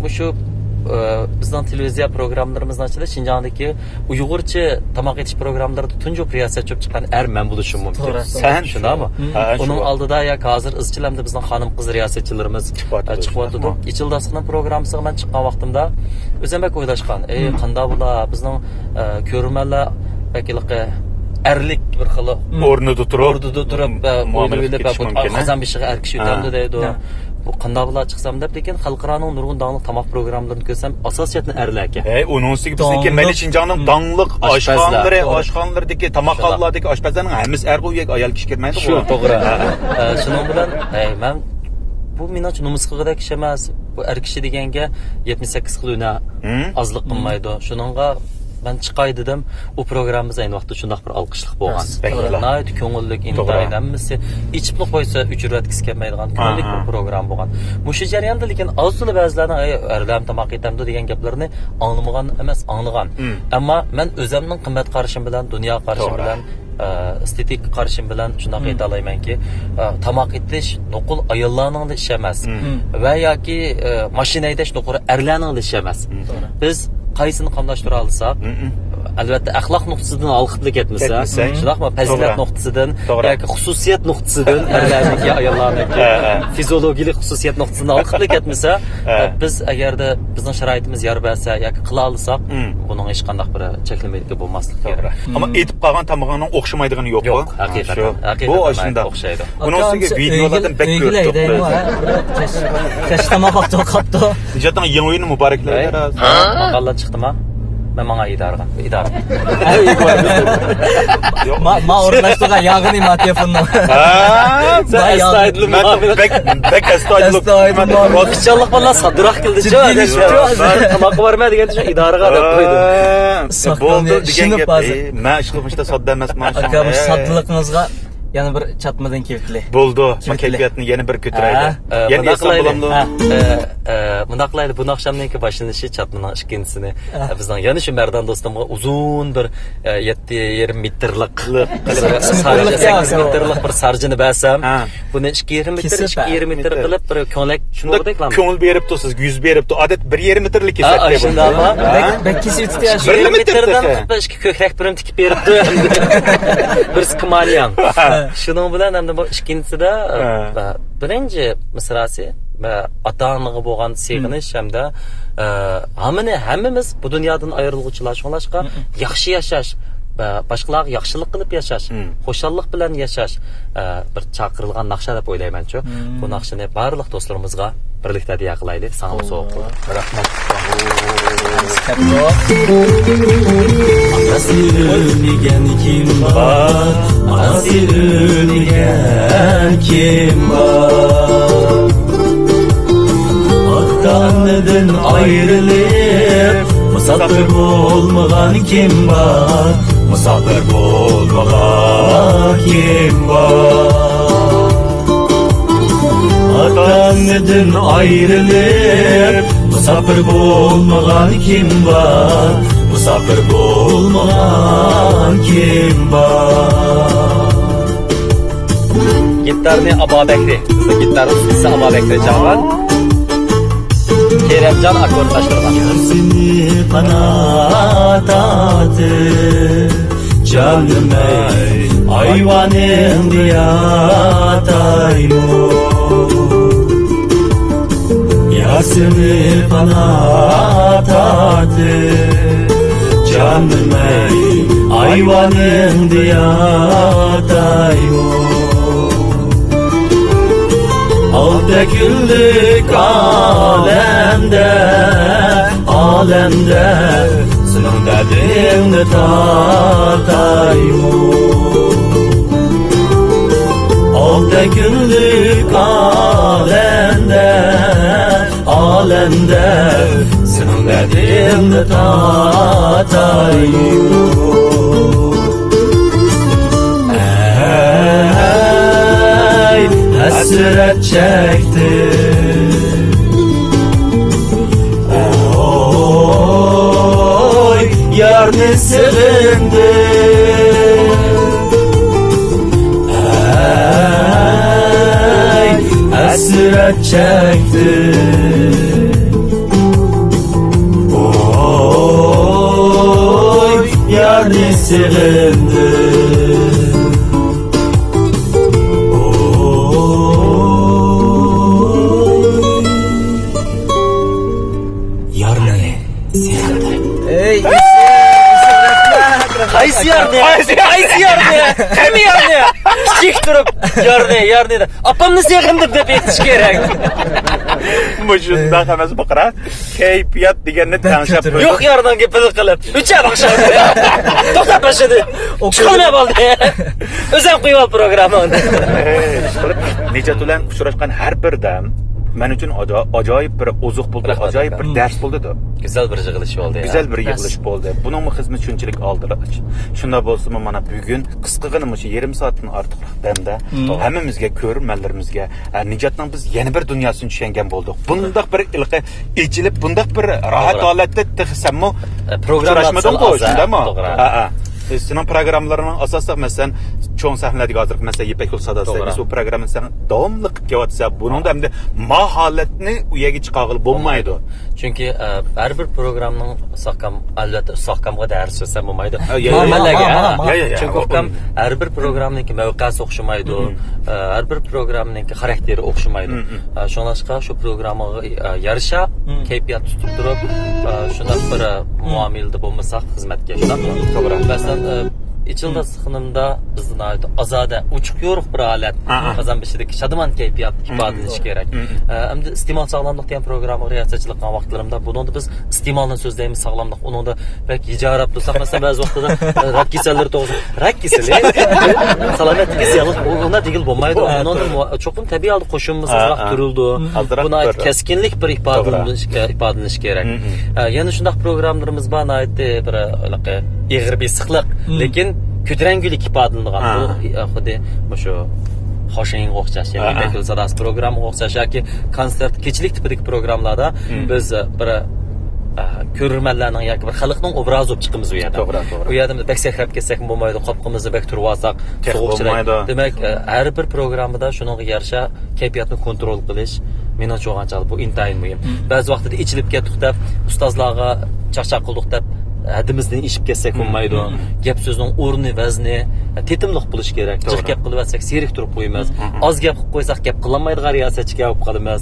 مۇشۇ ئە، بىزنىڭ تېلېۋىزىيە پروگراممىلىرىمىزنىڭ ئىچىدە شىنجاڭدىكى ئۇيغۇرچە تاماق ئېتىش پروگراممىلىرىدا تۇنجى رىياسەتچى بولۇپ چىققان ئەر مەن بولۇشۇم مۇمكىن. توغرا. سەن شۇنداقمۇ؟ ھە، شۇ. ئۇنىڭ ئالدىدا ياكى ھازىر ئىزچىل ئەمدى بىزنىڭ خانىم-قىز رىياسەتچىلىرىمىز، ئە، چىقىۋاتىدۇ. ئېچىل داستىخىنىڭ پروگراممىسىغا مەن چىققان ۋاقتىمدا ئۆزۈم بەك ئويلاشقان، ئەي، قانداق بولا بىزنىڭ، ئە، كۆرۈرمەنلەر بەك ھېلىقى ئەرلىك بىر خىل ئورنىدا تۇرۇپ، ئورنىدا تۇرۇپ، ئە، مۇئامىلە ئوينىۋېلىپ، قىلىپ كېتىشى مۇمكىن، قازان بېشىغا ئەر كىشى ئۆتەمدۇ دەيدۇ. بۇ قانداق بولا چىقسام دەپ، لېكىن خەلقئارانىڭ نۇرغۇن داڭلىق تاماق پروگراملىرىنى كۆرسەم، ئاساسىيەتنى ئەرلەركەن. ھەي، ئۇنىڭ ئۈستىگە بىزنىڭكى مەيلى شىنجاڭنىڭ داڭلىق ئاشخانىلىرى، ئاشخانىلىرىدىكى تاماقخانىلاردىكى ئاشپەزلەرنىڭ ھەممىسى ئەرغۇ، ئايال كىشى كىرمەيدۇ. شۇ، توغرا. ئە، شۇنىڭ بىلەن، ھەي، مەن، بۇ مېنىڭچە نومۇس قىلغۇدەك ئىش ئەمەس. بۇ ئەر كىشى دېگەنگە يەتمىش سەككىز خىل ھۈنەر ئازلىق قىلمايدۇ. شۇنىڭغا مەن چىقاي دېدىم. ئۇ پروگراممىمىز ئەينى ۋاقىتتا شۇنداق بىر ئالقىشلىق بولغان. راست، توغرا. ناھايىتى كۆڭۈللۈك، توغرا. ئىنتايىن ھەممىسى ئېچىپلا قويسا ئۆچۈرۈۋەتكۈسى كەلمەيدىغان كۆڭۈللۈك بىر پروگرامما بولغان. مۇشۇ جەرياندا لېكىن ئاز-تولا بەزىلەرنىڭ، ئەي، ئەرلەرمۇ تاماق ئېتەمدۇ دېگەن گەپلىرىنى ئاڭلىمىغان ئەمەس، ئاڭلىغان. ئەمما مەن ئۆزۈمنىڭ قىممەت قارىشىم بىلەن، دۇنياغا قارىشىم بىلەن، ئە، ئېستېتىكا قارىشىم بىلەن شۇنداق ئېيتالايمەنكى، ئە، تاماق ئېتىش نوقۇل ئاياللارنىڭلا ئىشى ئەمەس. ۋە ياكى، ئە، ماشىنا ھەيدەش نوقۇل ئەرلەرنىڭلا ئىشى ئەمەس. توغرا. بىز قايسىنى قاملاشتۇرالىساق، ئەلۋەتتە، ئەخلاق نۇقتىسىدىن ھالقىپلا كەتمىسە، كەتمىسە. شۇنداقمۇ؟ پەزىلەت نۇقتىسىدىن ياكى خۇسۇسىيەت نۇقتىسىدىن، ئەرلەرنىڭكى، ئاياللارنىڭكى فىزىولوگىيىلىك خۇسۇسىيەت نۇقتىسىدىن ھالقىپلا كەتمىسە، بىز ئەگەردە بىزنىڭ شارائىتىمىز يار بەرسە ياكى قىلالىساق، بۇنىڭ ھېچقانداق بىر چەكلىمىگە بولماسلىقى كېرەك. ئەمما ئېتىپ قالغان تامىقىڭنىڭ ئوخشىمايدىغىنى يوق. يوق، ھەقىقەتەن. بۇ ئاشۇنداق. ئوخشايدۇ. ئۇنىڭ ئۈستىگە ۋىدېئولاردىن بەك كۆرۈپ تۇرۇپتۇ. كەچ تاماق ۋاقتى قاپتۇ. نىجاتنىڭ يېڭى ئۆيىنى مۇبارەكلەيمىز. ماقالىدىن چىقتىما؟ مەن ماڭا ئىدارىغا. ئىدارە. ما، ما ئورۇنلاشتۇرغان ياغىنى ما تېلېفوننىڭ. ھە؟ سەن ئەستايىدىل مۇئامىلە. بەك، بەك ئەستايىدىل. ئەستايىدىل مۇئامىلە. ئىشچانلىق بالىلار ساددىراق كېلىدىچۇ. تاماققا بارىمەن دېگەندە شۇ ئىدارىغا دەپ قويدۇم. بولدى دېگەن گەپ. مەن ئىشقىلىپ مۇشۇنداق ساددا ئەمەسمەن. ئاكا، مۇشۇ ساددىلىقىڭىزغا يەنە بىر چاتمىدىن كېلىپتىلى. بولدى. ما كەيپىياتنى يەنە بىر كۆتۈرەيلى. يەنە ئېيتسام بولامدۇ؟ مۇنداق قىلايلى. بۇ ئاخشامنىڭكى باشلىنىشى چاتمىنىڭ ئىككىنچىسىنى، بىزنىڭ يەنە شۇ مەردان دوستۇمغا ئۇزۇن بىر، يەتتە يېرىم مېتىرلىق، سەككىز مېتىرلىق بىر سارجىنى بەرسەم، بۇنى ئىككى يېرىم مېتىر، ئىككى يېرىم مېتىر قىلىپ بىر كۆڭلەك شۇنداق كۆڭۈل بېرىپتۇ سىزگە، يۈز بېرىپتۇ. ئادەتتە بىر يېرىم مېتىرلىك كېسەتتى بۇ. شۇنداقمۇ؟ بەك، بەك كېسىۋېتىپتۇ. ئىككى يېرىم مېتىردىن قىلىپ ئىككى كۆكرەك بىرىم تىكىپ بېرىپتۇ. بىرسى كىمانياڭ. شۇنىڭ بىلەن ئەمدى بۇ ئىككىنچىسىدە، بىرىنچى مىسراسى، ئاتا-ئانىغا بولغان سېغىنىش ھەمدە، ھەممىنى، ھەممىمىز بۇ دۇنيادىن ئايرىلغۇچىلار. شۇڭلاشقا ياخشى ياشاش، باشقىلارغا ياخشىلىق قىلىپ ياشاش، خۇشاللىق بىلەن ياشاش، بىر چاقىرىلغان ناخشا دەپ ئويلايمەنچۇ. بۇ ناخشىنى بارلىق دوستلىرىمىزغا بىرلىكتە ھەدىيە قىلايلى، ساڭىمۇ سوۋغا قىلىپ. رەھمەت. ئانىسى ئۆلمىگەن كىم بار؟ ئانىسى ئۆلمىگەن كىم بار؟ ئاتا-ئانىدىن ئايرىلىپ، مۇساپىر بولمىغان كىم بار؟ مۇساپىر بولمىغان كىم بار؟ ئاتا-ئانىدىن ئايرىلىپ، مۇساپىر بولمىغان كىم بار؟ مۇساپىر بولمىغان كىم بار؟ گىتارنى ئابا بەكرى، بىزنىڭ گىتار ئۇستىسى ئابا بەكرى چالغان. كېرەمجان ئاككوردلاشتۇرغان. يارسىنى قانات ئاتىپ، جانىم ئەي، ئايۋانىڭدا ياتايمۇ؟ يارسىنى قانات ئاتىپ، جانىم ئەي، ئايۋانىڭدا ياتايمۇ؟ ئالتە كۈنلۈك ئالەمدە، ئالەمدە سېنىڭ دەردىڭنى تارتايمۇ؟ ئالتە كۈنلۈك ئالەمدە، ئالەمدە سېنىڭ دەردىڭنى تارتايمۇ؟ ئەي، ھەسرەت چەكتىم. ئوي، يارنى سېغىندىم. ئەي، ھەسرەت چەكتىم. سېغىندىم. يارنى سېغىندىم. ئەي، يۈسۈپ، يۈسۈپ، رەھمەت، رەھمەت. قايسى يارنى؟ قايسى يارنى؟ قايسى يارنى؟ كىم يارنى؟ كىچىك تۇرۇپ يارنى، يارنى دەپ، ئاپامنى سېغىندىم دەپ ئېيتىش كېرەك. مۇشۇنداق ئەمەس بۇ، قارا. كەيپىيات دېگەننى تەڭشەپ قويۇش. يوق يارنىڭ گېپىنى قىلىپ، ئۈچەر ئاخشام. توختات ماشىنىنى. چىقالماي بولدى. ئۆزۈڭ قويۇۋال پروگرامماڭنى. نىجات بىلەن ئۇچراشقان ھەر بىر دەم مەن ئۈچۈن ئاجا-، ئاجايىپ بىر ئوزۇق بولدى، رەھمەت ئاجايىپ بىر دەرس بولدى. گۈزەل بىر يىغىلىش بولدى. گۈزەل بىر يىغىلىش بولدى. بۇنىڭمۇ خىزمىتى شۇنچىلىك ئالدىراش. شۇنداق بولسىمۇ، مانا بۈگۈن قىسقىغىنە مۇشۇ يېرىم سائەتتىن ئارتۇقراق دەمدە ھەممىمىزگە، كۆرۈرمەنلىرىمىزگە، ئە، نىجاتنىڭ بىز يەنە بىر دۇنياسىنى چۈشەنگەن بولدۇق. بۇنداق بىر ھېلىقى ئېچىلىپ، بۇنداق بىر راھەت ھالەتتە تېخى سەنمۇ ئۇچراشمىدىڭغۇ، شۇنداقمۇ؟ توغرا. ھە، ھە. سېنىڭ پروگراممىلىرىڭ ئاساسلىق، مەسىلەن، چوڭ سەھنىلەردىكى ھازىرقى، مەسىلەن، يىپەك يولى ساداسى، توغرا، بۇ پروگراممىنى سەن داۋاملىق قىلىپ كېلىۋاتىسەن. بۇنىڭدا ئەمدى ما ھالەتنى ئۇ يەرگە چىقارغىلى بولمايدۇ. چۈنكى، ئە، ھەر بىر پروگراممىنىڭ ئۇستازكام، ئەلۋەتتە، ئۇستازكامغا دەرس سۆزلەم بولمايدۇ. ھە، يا، يا، يا، مەنلەرگە، يا، يا، يا، يا، چۈنكى يا، ئۇكام ھەر بىر پروگراممىنىڭكى مەۋقەسى ئوخشىمايدۇ. ئە، ھەر بىر پروگراممىنىڭكى خاراكتېرى ئوخشىمايدۇ. ئە، شۇڭلاشقا شۇ پروگراممىغا، ئە، يارىشا كەيپىيات تۇتۇپ تۇرۇپ، ئە، شۇنداق بىر، ئە، مۇئامىلىدە بولمىساق خىزمەتكە، شۇنداقمۇ؟ توغرا. مەسىلەن، ئە، ئېچىلدى ئىستىخانىمدا بىزدە ناھايىتى ئازادە، ئوچۇق-يورۇق بىر ھالەت، قازان بېشىدىكى شادىمان كەيپىيات ئىپادىلىنىشى كېرەك. ئە، ئەمدى ئىستېمال ساغلاملىق دېگەن پروگراممىغا رىياسەتچىلىك قىلغان ۋاقىتلىرىمدا، بۇنىڭدا بىز ئىستېمالنى سۆزلەيمىز، ساغلاملىق. ئۇنىڭدا بەك ھىجايراپ تۇرساق، مەسىلەن، بەزى ۋاقىتلاردا، ئە، راك كېسەللىرى توغرىسىدا، راك كېسىلى، سالامەتلىككە زىيانلىق، ئۇ، ئۇنداق دېگىلى بولمايدۇ. ئۇنىڭدا مۇ-، چوقۇم تەبىئىي ھالدا قوشۇمىمىز ئازراق تۇرۇلىدۇ. بۇ ناھايىتى كەسكىنلىك بىر ئىپادىلىنىش، ئىپادىلىنىشى كېرەك. ئە، يەنە شۇنداق پروگراممىلىرىمىز بار، ناھايىتى بىر، ھېلىقى ئېغىر بېسىقلىق، لېكىن كۆتۈرەڭگۈلۈك ئىپادىلىنىدىغان. بۇ، ئە، خۇددى مۇشۇ خوشىڭغا ئوخشاش، يەنى يىپەك يولى ساداسى پروگراممىغا ئوخشاش ياكى كونسېرت، كېچىلىك تىپىدىكى پروگراممىلاردا بىز، ئە، بىر، ئە، كۆرۈرمەنلەرنىڭ ياكى بىر خەلقنىڭ ئوبرازى بولۇپ چىقىمىز ئۇ يەردە. توغرا، توغرا. ئۇ يەردە بەك سەكرەپ كەتسەكمۇ بولمايدۇ، قاپىقىمىزنى بەك تۈرۈۋالساق سوغۇقچىلىك. دېمەك، ئە، ھەر بىر پروگراممىدا شۇنىڭغا يارىشا كەيپىياتنى كونترول قىلىش، مېنىڭچە بولغان چاغدا بۇ ئىنتايىن مۇھىم. بەزى ۋاقتىدا ئېچىلىپ كەتتۇق دەپ، ئۇستازلارغا چاقچاق قىلدۇق دەپ، ھەددىمىزدىن ئېشىپ كەتسەك بولمايدۇ. گەپ سۆزنىڭ ئورنى، ۋەزنى تېتىملىق بولۇشى كېرەك. جىق گەپ قىلىۋەتسەك زېرىكتۈرۈپ قويىمىز. ئاز گەپ قىلىپ قويساق گەپ قىلالمايدىغان رىياسەتچىگە بولۇپ قالىمىز.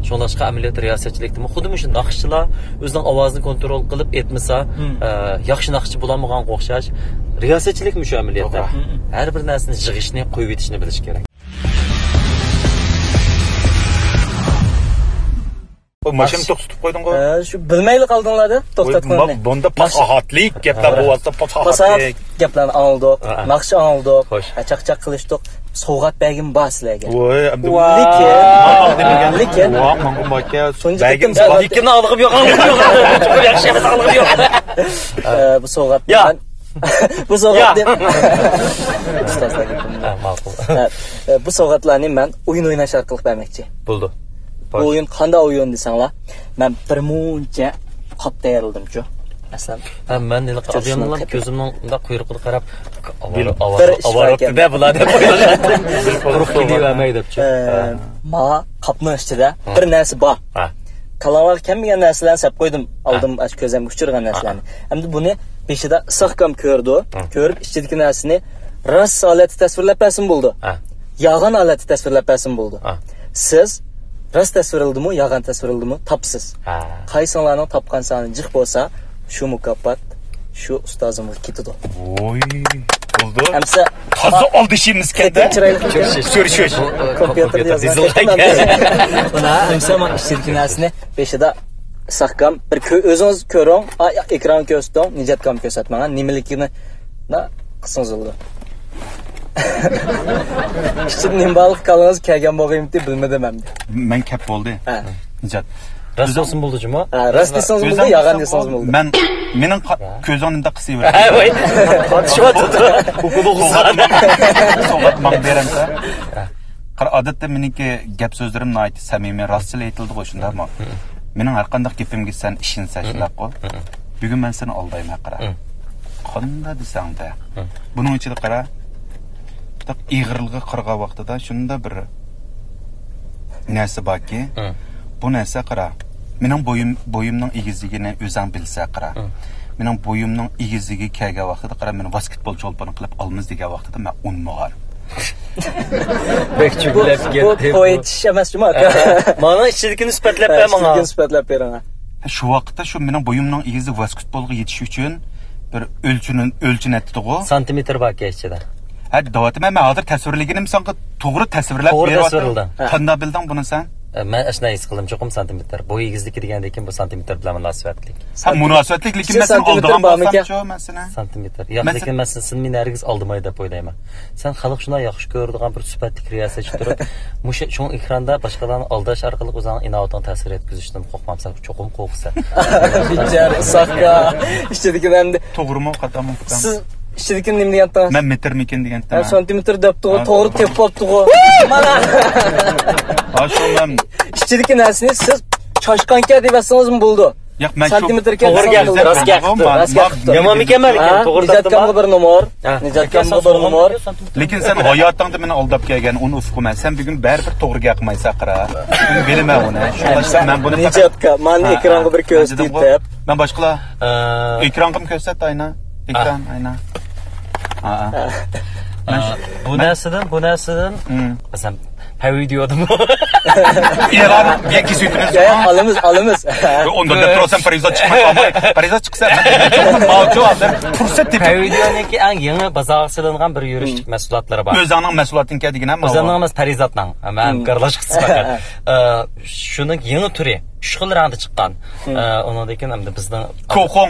شۇڭلاشقا ئەمەلىيەتتە رىياسەتچىلىكتىمۇ خۇددى مۇشۇ ناخشىچىلار ئۆزىنىڭ ئاۋازىنى كونترول قىلىپ ئېيتمىسا، ئە، ياخشى ناخشىچى بولالمىغانغا ئوخشاش. رىياسەتچىلىكمۇ شۇ ئەمەلىيەتتە. ھەر بىر نەرسىنى يىغىشنى، قويۇۋېتىشنى بىلىش كېرەك. ماشىنىنى توختىتىپ قويدۇڭغۇ؟ ھە، شۇ بىلمەيلا قالدىڭلار-دە، توختاتقىنىنى. بۇندا پاساھەتلىك گەپلەر بولۇۋاتسا، پاساھەتلىك گەپلەرنى ئاڭلىدۇق، ناخشا ئاڭلىدۇق، چاقچاق قىلىشتۇق. سوۋغات بەرگۈم بار سىلەرگە. ۋاي، لېكىن، لېكىن، شۇنچە قېتىم سوۋغات، لېكىننى ئاڭلىغۇم يوق، ئاڭلىغۇم يوق. ياخشى ئەمەس، ئاڭلىغۇم يوق. ئە، بۇ سوۋغاتنى مەن، بۇ سوۋغاتنى ئۇستازلار گېپىمنى. ھە، ماقۇل. ھە، ئە، بۇ سوۋغاتلارنى مەن ئويۇن ئويناش ئارقىلىق بەرمەكچى. بولدى. بۇ ئويۇن قانداق ئويۇن دېسەڭلار، مەن بىر مۇنچە قاپ تەييارلىدىمچۇ. مەسىلەن، ھە، مەن ھېلىقى ئادەمنىڭ كۆزۈمنىڭ مۇنداق قۇيرۇقىغا قاراپ، ئاۋارە، ئاۋارە، ئاۋارە بۇلار دەپ ئويلىشاتتىم. قۇرۇق كېلىۋەرمەي دەپچۇ. ئە، ما قاپنىڭ ئىچىدە بىر نەرسە بار. كاللاڭلارغا كەلمىگەن نەرسىلەرنى سەپ قويدۇم. ئالدىم، ئاشۇ كۆزۈمگە ئۇچرىغان نەرسىلەرنى. ئەمدى بۇنى بېشىدا ئىساقكام كۆرىدۇ. كۆرۈپ ئىچىدىكى نەرسىنى راست ھالەتتە تەسۋىرلەپ بەرسىمۇ بولىدۇ. يالغان ھالەتتە تەسۋىرلەپ بەرسىمۇ بولىدۇ. سىز راست تەسۋىرلىدىمۇ، يالغان تەسۋىرلىدىمۇ تاپىسىز. قايسىڭلارنىڭ تاپقان سانى جىق بولسا، شۇ مۇكاپات شۇ ئۇستازىمغا كېتىدۇ. ۋوي، بولدى. ئەمسە تازا ئالدىشىمىز كەتتى. چىرايلىق كۆرۈشۈش. كومپيۇتېردا يازغان. مانا ئەمسە مانا ئىچىدىكى نەرسىنى بېشىدا ئىساقكام بىر كۆ-، ئۆزىڭىز كۆرۈڭ. ئا، ئېكرانغا كۆرسىتىڭ. نىجاتكام كۆرسەتمەڭ. نېمىلىكىنى، نا، قىلسىڭىز بولىدۇ. ئىچىدە نېمە بارلىقى كاللىڭىزغا كەلگەن بولغىيمتى بىلمىدىم ئەمدى. مەن كەپ بولدى. نىجات. راست دېسىڭىز بولدى جۇمۇ. ھە، راست دېسىڭىز بولدى، يالغان دېسىڭىز بولدى. مەن، مېنىڭ قا-، كۆزۈڭنى مۇنداق قىسىۋېرىڭ. ۋاي، تارتىشىۋاتىدۇ. سوۋغات ماڭا بېرەمسەن؟ قارا، ئادەتتە مېنىڭكى گەپ سۆزلىرىم ناھايىتى سەمىمىي، راستچىل ئېيتىلىدىغۇ، شۇنداقمۇ؟ مېنىڭ ھەرقانداق گېپىمگە سەن ئىشىنىسەن، شۇنداققۇ؟ بۈگۈن مەن سېنى ئالدايمەن، قارا. قانداق دېسەڭدە. بۇنىڭ ئىچىدە قارا، ئېغىرلىقىغا قارىغان ۋاقتىدا شۇنداق بىر نەرسە باركى، بۇ نەرسە قارا، مېنىڭ بويۇم، بويۇمنىڭ ئېگىزلىكىنى ئۆزۈڭ بىلسە قارا. مېنىڭ بويۇمنىڭ ئېگىزلىكىگە كەلگەن ۋاقتىدا قاراپ، مېنى ۋاسكېتبول چولپىنى قىلىپ ئالىمىز دېگەن ۋاقتىدا مەن ئۇنىمىغان. بەك بۇ، چۈگۈلەپ بۇ كەتتى بۇ. پويتىش ئەمەس جۇما، ئاكا. مانا ئىچىدىكىنى سۈپەتلەپ ھە، بەر ماڭا. ئىچىدىكىنى سۈپەتلەپ بېرىڭ. ھە، شۇ ۋاقىتتا شۇ مېنىڭ بويۇمنىڭ ئېگىزلىكى ۋاسكېتبولغا يېتىش ئۈچۈن بىر ئۆلچىنى-، ئۆلچىنەتتىغۇ. سانتىمېتىر باركەن ئىچىدە. ھە، دەۋاتىمەن، مەن ھازىر تەسۋىرلىگىنىم ساڭا توغرا تەسۋىرلەپ توغرا بېرىۋاتىمەن. تەسۋىرلىدىڭ. ھە. قانداق بىلدىڭ بۇنى سەن؟ ئە، مەن ئاشۇنداق ھېس قىلدىم، چوقۇم سانتىمېتىر. بوي ئېگىزلىكى دېگەندىن كېيىن بۇ سانتىمېتىر بىلەن مۇناسىۋەتلىك. ھە، مۇناسىۋەتلىك، لېكىن مەن سېنى ئالدىغان بولسامچۇ مەن سېنى؟ سانتىمېتىر. ياق، مەن لېكىن مەن سېنى، سېنى مېنى ھەرگىز ئالدىماي دەپ ئويلايمەن. سەن خەلق شۇنداق ياخشى كۆرىدىغان بىر سۈپەتلىك رىياسەتچى تۇرۇپ، مۇشۇ چوڭ ئېكراندا باشقىلارنى ئالداش ئارقىلىق ئۆزۈڭنىڭ ئىناۋىتىڭ تەسىر يەتكۈزۈشتىن قورقمامسەن؟ چوقۇم قورقىسەن. بىچارە ئىساقكا. ئىچىدىكى ئەمدى. توغرىمۇ، خاتامۇ ئۇقتۇم؟ سىز ئىچىدىكىنى نېمە دېگەنتىڭىز؟ مەن مېتىرمىكىن دېگەنتىم. ھە، سانتىمېتىر دەپتىغۇ، ھە، توغرا توغرا. تېپىپ ئاپتىغۇ. مانا. ھە، شۇ مەن. ئىچىدىكى نەرسىنى سىز چاشقانكەن دەپ يازسىڭىزمۇ بولىدۇ. ياق، مەن شۇ سانتىمېتىركەن توغرا دەپ گەپ، يازسىڭىز راست گەپ. بولىدۇ. مەن راست گەپ. يامان مىكەن مەن ھە؟ توغرا نىجاتكامغا بىر نومۇر. ھە. نىجاتكامغا بىر نومۇر. لېكىن سەن ھاياتىڭدا مېنى ئالداپ كەلگەن، ئۇنى ئۇقىمەن. سەن بۈگۈن بەرىبىر توغرا گەپ قىلمايسەن، قارا. مەن بىلىمەن ئۇنى. شۇڭلاشقا مەن بۇنى پەقەت نىجاتكا، مانا ھە، ھە. ئېكرانغا بىر كۆرسىتىپ دەپ. مەن باشقىلار ئە، ئېكرانغىمۇ كۆرسەت، ئاينا. ئېكران، ئاينا. ھە، ھە. مەن ئە، شۇ-، بۇ مەن نەرسىدىن، بۇ نەرسىدىن، مم. مەسىلەن، پەۋىدىيودىمۇ؟ ئېلان، يەككە سۈيتىمىز يا، يا، بار. ئالىمىز، ئالىمىز. ئۇندا دەپ تۇرسام، پەرىزات چىقماي قالماي. پەرىزات چىقسا، مەن ماۋۇ ھازىر پۇرسەت تېپىپ. پەۋىدىيونىڭكى ئەڭ يېڭى بازارغا سېلىنغان بىر يۈرۈشلۈك مم. مەھسۇلاتلىرى بار. ئۆزۈڭنىڭ مەھسۇلاتىڭكى دېگىنە ماۋۇ. ئۆزۈمنىڭ ئەمەس، پەرىزاتنىڭ. مەن مم. گارلاشقا سىپاقەت. ئە، شۇنىڭ يېڭى تۈرى. ئۈچ خىل رەڭدە چىققان. مم. ئە، ئۇنىڭدىن كېيىن ئەمدى بىزنىڭ كوخۇڭ.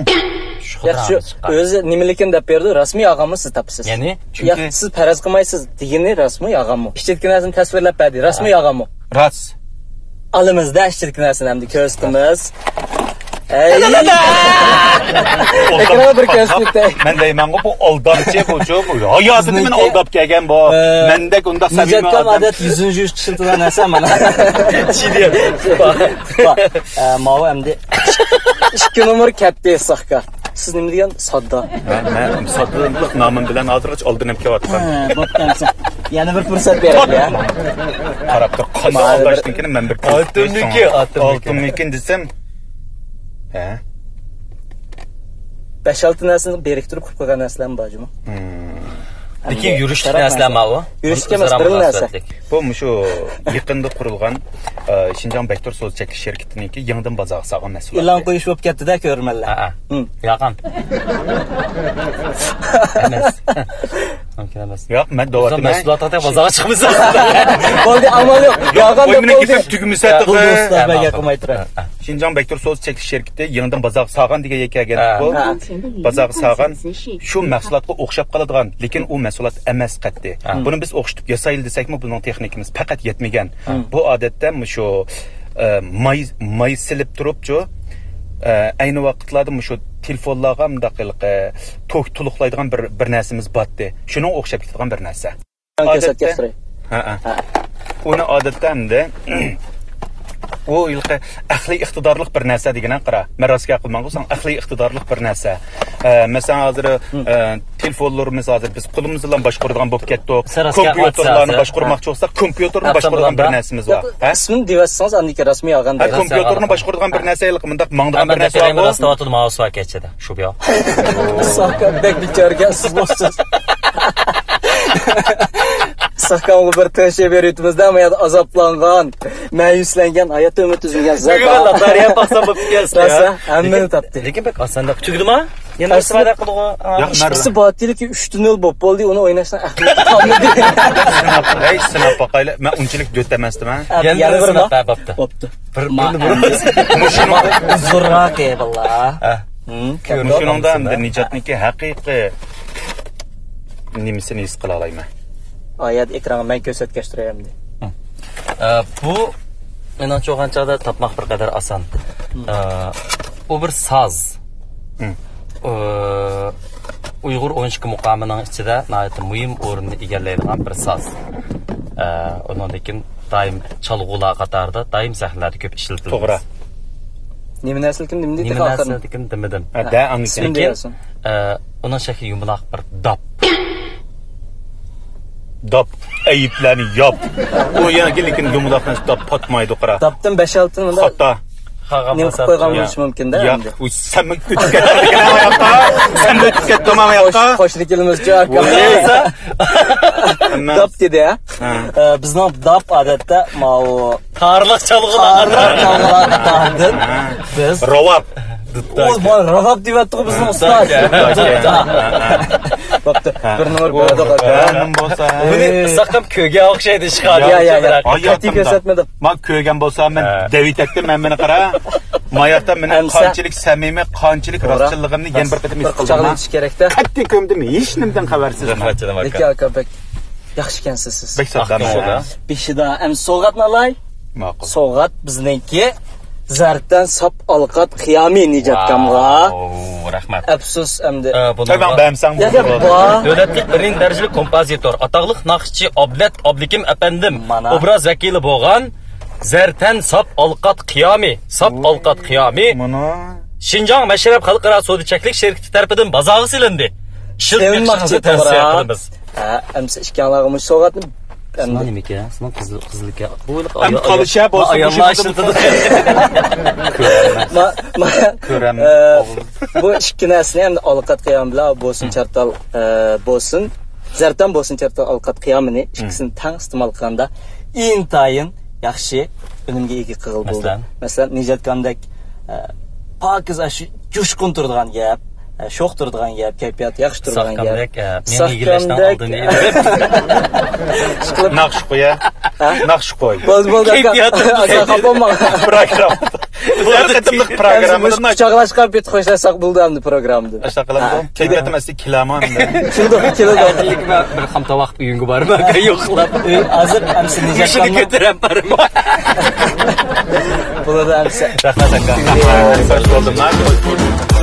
ئۈچ خىل ياق، شۇ رەڭدە چىققان. ئۆزى نېمىلىكىنى دەپ بەردى، رەسمىي ئالغانمۇ سىز تاپىسىز. يەنى؟ ياق، چۈنكى سىز پەرەز قىلمايسىز دېگىنى رەسمىي ئالغانمۇ؟ ئىچىدىكى نەرسىنى تەسۋىرلەپ بەردى، رەسمىي ئالغانمۇ؟ راست. ئالىمىزدا ئىچىدىكى نەرسىنى ئەمدى كۆرسىتىمىز. ئەي. ئېكرانغا بىر كۆرسىتىپ ئۆتەي. مەن دەيمەنغۇ، بۇ ئالدامچى، بۇچۇ، بۇ ھاياتىدا مېنى ئالداپ كەلگەن بۇ. ئە، مەندەك ئۇنداق سەمىمىي نىجاتكام ئادەم. ئادەت يۈزىنچى يۈز چىلتىدان نەرسە مانا. چىدىيە. با-، با-، ئە، ماۋۇ ئەمدى ئىككى نومۇر كەتتى، ساخكا. سىز نېمە دېگەن؟ ساددا. ھە، مەن ساددىلىق نامىم بىلەن ھازىرغىچە ئالدىنىپ كېلىۋاتقان. ھە، بوپتۇ ئەمسە. يەنە بىر پۇرسەت بېرەيلى، ھە؟ قاراپ تۇر، قانداق ئالداشتىن كېيىن مەن بىر ئالتۇننىڭكى، ئالتۇننىڭكى. ئالتۇننىڭكى دېسەم، ھە؟ بەش-ئالتە نەرسىنى بىرىكتۈرۈپ قىلىپ قويغان نەرسىلەرمۇ بار جۇمۇ. لېكىن يۈرۈشلۈك نەرسىلەر ماۋۇ. يۈرۈشلۈك ئەمەس، بىر نەرسە. بۇ مۇشۇ يېقىندا قۇرۇلغان، ئە، شىنجاڭ بەكتۇر سودا چەكلىك شىركىتىنىڭكى يېڭىدىن بازارغا سالغان مەھسۇلاتى. ئېلان قويۇش بولۇپ كەتتى-دە، كۆرۈرمەنلەر. ھە، ھە. ھىم. ياقام. مۇمكىن ئەمەس. ياق، مەن دەۋاتىمەن. مەھسۇلاتىڭ بازارغا چىقمىسا. بولدى، ئامال يوق. ياقام، بولدى. تۈگمىسە. شىنجاڭ بەكتۇر سودا چەكلىك شىركىتى يېڭىدىن بازارغا سالغان دېگەن گەپ كەلگەن. ھە. بۇ بازارغا سالغان شۇ مەھسۇلاتقا ئوخشاپ قالىدىغان، لېكىن ئۇ مەھسۇلات ئەمەس قەتئىي. ھە. بۇنى بىز ئوخشىتىپ ياسايلى دېسەكمۇ، بۇنىڭ تېخنىكىمىز پەقەت يەتمىگەن. ھە. بۇ ئادەتتە مۇشۇ، ئە، ماي، ماي سېلىپ تۇرۇپچۇ، ئە، ئەينى ۋاقىتلاردا مۇشۇ تېلېفونلارغا مۇنداق ھېلىقى توك تولۇقلايدىغان بىر، بىر نەرسىمىز باتتى. شۇنىڭغا ئوخشاپ كېتىدىغان بىر نەرسە. ئادەتتە، ھە، ھە. ھە. ئۇنى ئادەتتە ئەمدى ئۇ ھېلىقى ئەقلىي ئىقتىدارلىق بىر نەرسە دېگىنە قارا. مەن راست گەپ قىلماڭغۇ، ساڭا ئەقلىي ئىقتىدارلىق بىر نەرسە. ئە، مەسىلەن، ھازىر، ئە، تېلېفونلىرىمىز ھازىر بىز قولىمىز بىلەن باشقۇرىدىغان بولۇپ كەتتۇق. كومپيۇتېرلارنى باشقۇرماقچى بولساق، كومپيۇتېرنى باشقۇرىدىغان بىر نەرسىمىز بار. ھە؟ ئىسمىنى دېيىۋەتسىڭىز، ئاندىن كېيىن رەسمىي ئالغان. ھە، كومپيۇتېرنى باشقۇرىدىغان بىر نەرسە ھېلىقى مۇنداق ماڭىدىغان بىر نەرسە بارغۇ. راست دەۋاتىدۇ، ماۋۇ سۇ ئەكەتچىدە. شۇ بۇ ياق. ساكا بەك بىچارىكەنسىز، بوپسىز. ساكامغا بىر تىنچ بېرىۋېتىمىز-دە، مانا يەردە ئازابلانغان، مەيۈسلەنگەن، ھايات ئۈمىدى ئۈزۈلگەن زات. بۈگۈن بىر لاتارىيە باقسام بوپتۇ ئىكەن. راست، ھە؟ ھەممىنى تاپتى. لېكىن بەك ئاسان دەپ. تۈگىدىما؟ يەنە بىرسى بار دەپ قىلدىغۇ. ياق، ئىككىسى بار، لېكىن ئۈچتىن نۆل بولۇپ بولدى، ئۇنى ئويناشنىڭ ئەھمىيىتى قالمىدى. سىناپ، ھەي، سىناپ باقايلى. مەن ئۇنچىلىك دۆت ئەمەستىمەن. يەنە بىر سىناپ، ھە، بوپتۇ. بىر، بىرنى بىر. مۇشۇنىڭدا ئۇزۇنراق، ئەي باللا. ھە. مۇشۇنىڭدا ئەمدى نىجاتنىڭكى ھەقىقىي نېمىسىنى ھېس قىلالايمەن. ئايەت ئېكرانغا مەن كۆرسەتكەچ تۇراي ئەمدى. ئە، بۇ مېنىڭچە بولغان چاغدا تاپماق بىر قەدەر ئاسان. ئە، ئۇ بىر ساز. ئۇ ئۇيغۇر ئون ئىككى مۇقامىنىڭ ئىچىدە ناھايىتى مۇھىم ئورۇننى ئىگىلەيدىغان بىر ساز. ئە، ئۇنىڭدىن كېيىن دائىم چالغۇلار قاتارىدا دائىم سەھنىلەردە كۆپ ئىشلىتىلىدۇ. توغرا. نېمە نەرسىلىكىن دېمىدىك نېمە ئاخىرىنى؟ نەرسىلىكىن دېمىدىم. ھە، دە، ئاڭلىسىن. لېكىن، ئە، ئۇنىڭ شەكلى يۇمىلاق بىر داپ. داپ، ئەيىبلەرنى ياپ. ئۇ يەنە لېكىن يۇمىلاق نەرسە داپ پاتمايدۇ، قارا. داپتىن بەش ئالتىنى مۇنداق. خاتا. نېمە قىلىپ قويغان بولۇشى مۇمكىن-دە ئەمدى. ئۇي، سەنمۇ ئۆتۈپ كەتتىڭ ئاياققا. سەنمۇ ئۆتۈپ كەتتىڭ ئاياققا. قوش-، قوشنا كېلىمىزچۇ ئاكا. داپ دېدى، ھە؟ ھە. ئە، بىزنىڭ داپ ئادەتتە ماۋۇ تارلىق چالغۇلار. تارلىق چالغۇلاردىن بىز راۋاب. ئۇ، بۇ راۋاب دېيىۋەتتىغۇ بىزنىڭ ئۇستاز. بوپتۇ. بىر نومۇر بەردۇق ئاكا. بۇنى ساقام كۆرگەن ئوخشايدۇ، ئىشقا. يا، يا، يا. قەتئىي كۆرسەتمىدىم. مانا كۆرگەن بولسا، مەن دەۋېتەتتىم، مەن مېنى قارا. ماياقتا مېنىڭ قانچىلىك سەمىمىي، قانچىلىك راستچىللىقىمنى يەنە بىر قېتىم ھېس قىلدىم. قەتئىي كۆمدۈم، ھېچ نېمىدىن خەۋەرسىز. رەھمەت، جېنىم ئاكا. لېكىن ئاكا، بەك ياخشىكەنسىز سىز. بەك ساغ بولۇڭ. بېشىدا ئەمدى سوۋغاتنى ئالاي. ماقۇل. سوۋغات بىزنىڭكى زەردەن ساپ ئالقات قىيامى نىجاتكامغا. ۋاۋ، رەھمەت. ئەپسۇس ئەمدى. ئە، بۇنىڭغا بەرمىسەڭ بولىدۇ. دۆلەتلىك بىرىنچى دەرىجىلىك كومپوزىتور، ئاتاقلىق ناخشىچى ئابلەت ئابلىكىم ئەپەندىم مانا ئوبراز ۋەكىلى بولغان زەردەن ساپ ئالقات قىيامى، ساپ ئالقات قىيامى مانا شىنجاڭ مەشرەپ خەلقئارا سودا چەكلىك شىركىتى تەرىپىدىن بازارغا سېلىندى. ئىشلىتىپ بېقىشىڭىزنى تەۋسىيە قىلىمىز. ھە، ئەمسە ئىككىڭلارغا مۇشۇ سوۋغاتنى ئەمدى. سېنىڭ نېمىكەن؟ سېنىڭ قىزىل، قىزىلكەن. بۇ ھېلىقى ئەمدى قالىشە بولسا ئاياللار ئىشلىتىدۇ. ما-، ما-، كۆرەم، ئە، ئوغلۇم. بۇ ئىككى نەرسىنى ئەمدى ئالقات قىيام بىلەن بولسۇن، چارتال، ئە، بولسۇن، زەردەن بولسۇن، چارتال ئالقات قىيامىنى ئىككىسىنى تەڭ ئىستېمال قىلغاندا ئىنتايىن ياخشى ئۈنۈمگە ئىگە قىلغىلى بولىدۇ. مەسىلەن؟ مەسىلەن، نىجاتكامدەك، ئە، پاكىز، ئاشۇ جۇشقۇن تۇرىدىغان گەپ، ئە، شوخ تۇرىدىغان گەپ، كەيپىياتى ياخشى تۇرىدىغان گەپ. ئە، مېڭە ئىگىلەشنىڭ ئالدىنى ئېلىپ. ناخشا قوي، ھە؟ ھە؟ ناخشا قوي. بولدى، بولدى، ئاكا. كەيپىياتى ئاكا، خاپا بولماڭ. پروگرامما. بۇ ھەر قېتىملىق پروگراممىدا مۇشۇ قۇچاقلاشقان پېتى خوشلاشساق بولدى ئەمدى پروگراممىدا. ئاشۇنداق قىلامدۇ؟ ھە. كەيپىياتىم ئەسلى كېلەمۇ ئەمدى. كېلىدۇ، كېلىدۇ. ھازىرلىك بىر خام تاۋاق ئۆيۈڭگە بارما، يوقلاپ. ئەي، ھازىر ئەمسە نىجات مۇشۇنى كۆتۈرۈپ بارما. بولىدۇ ئەمسە. رەھمەت ئاكا. خوش بولدۇم.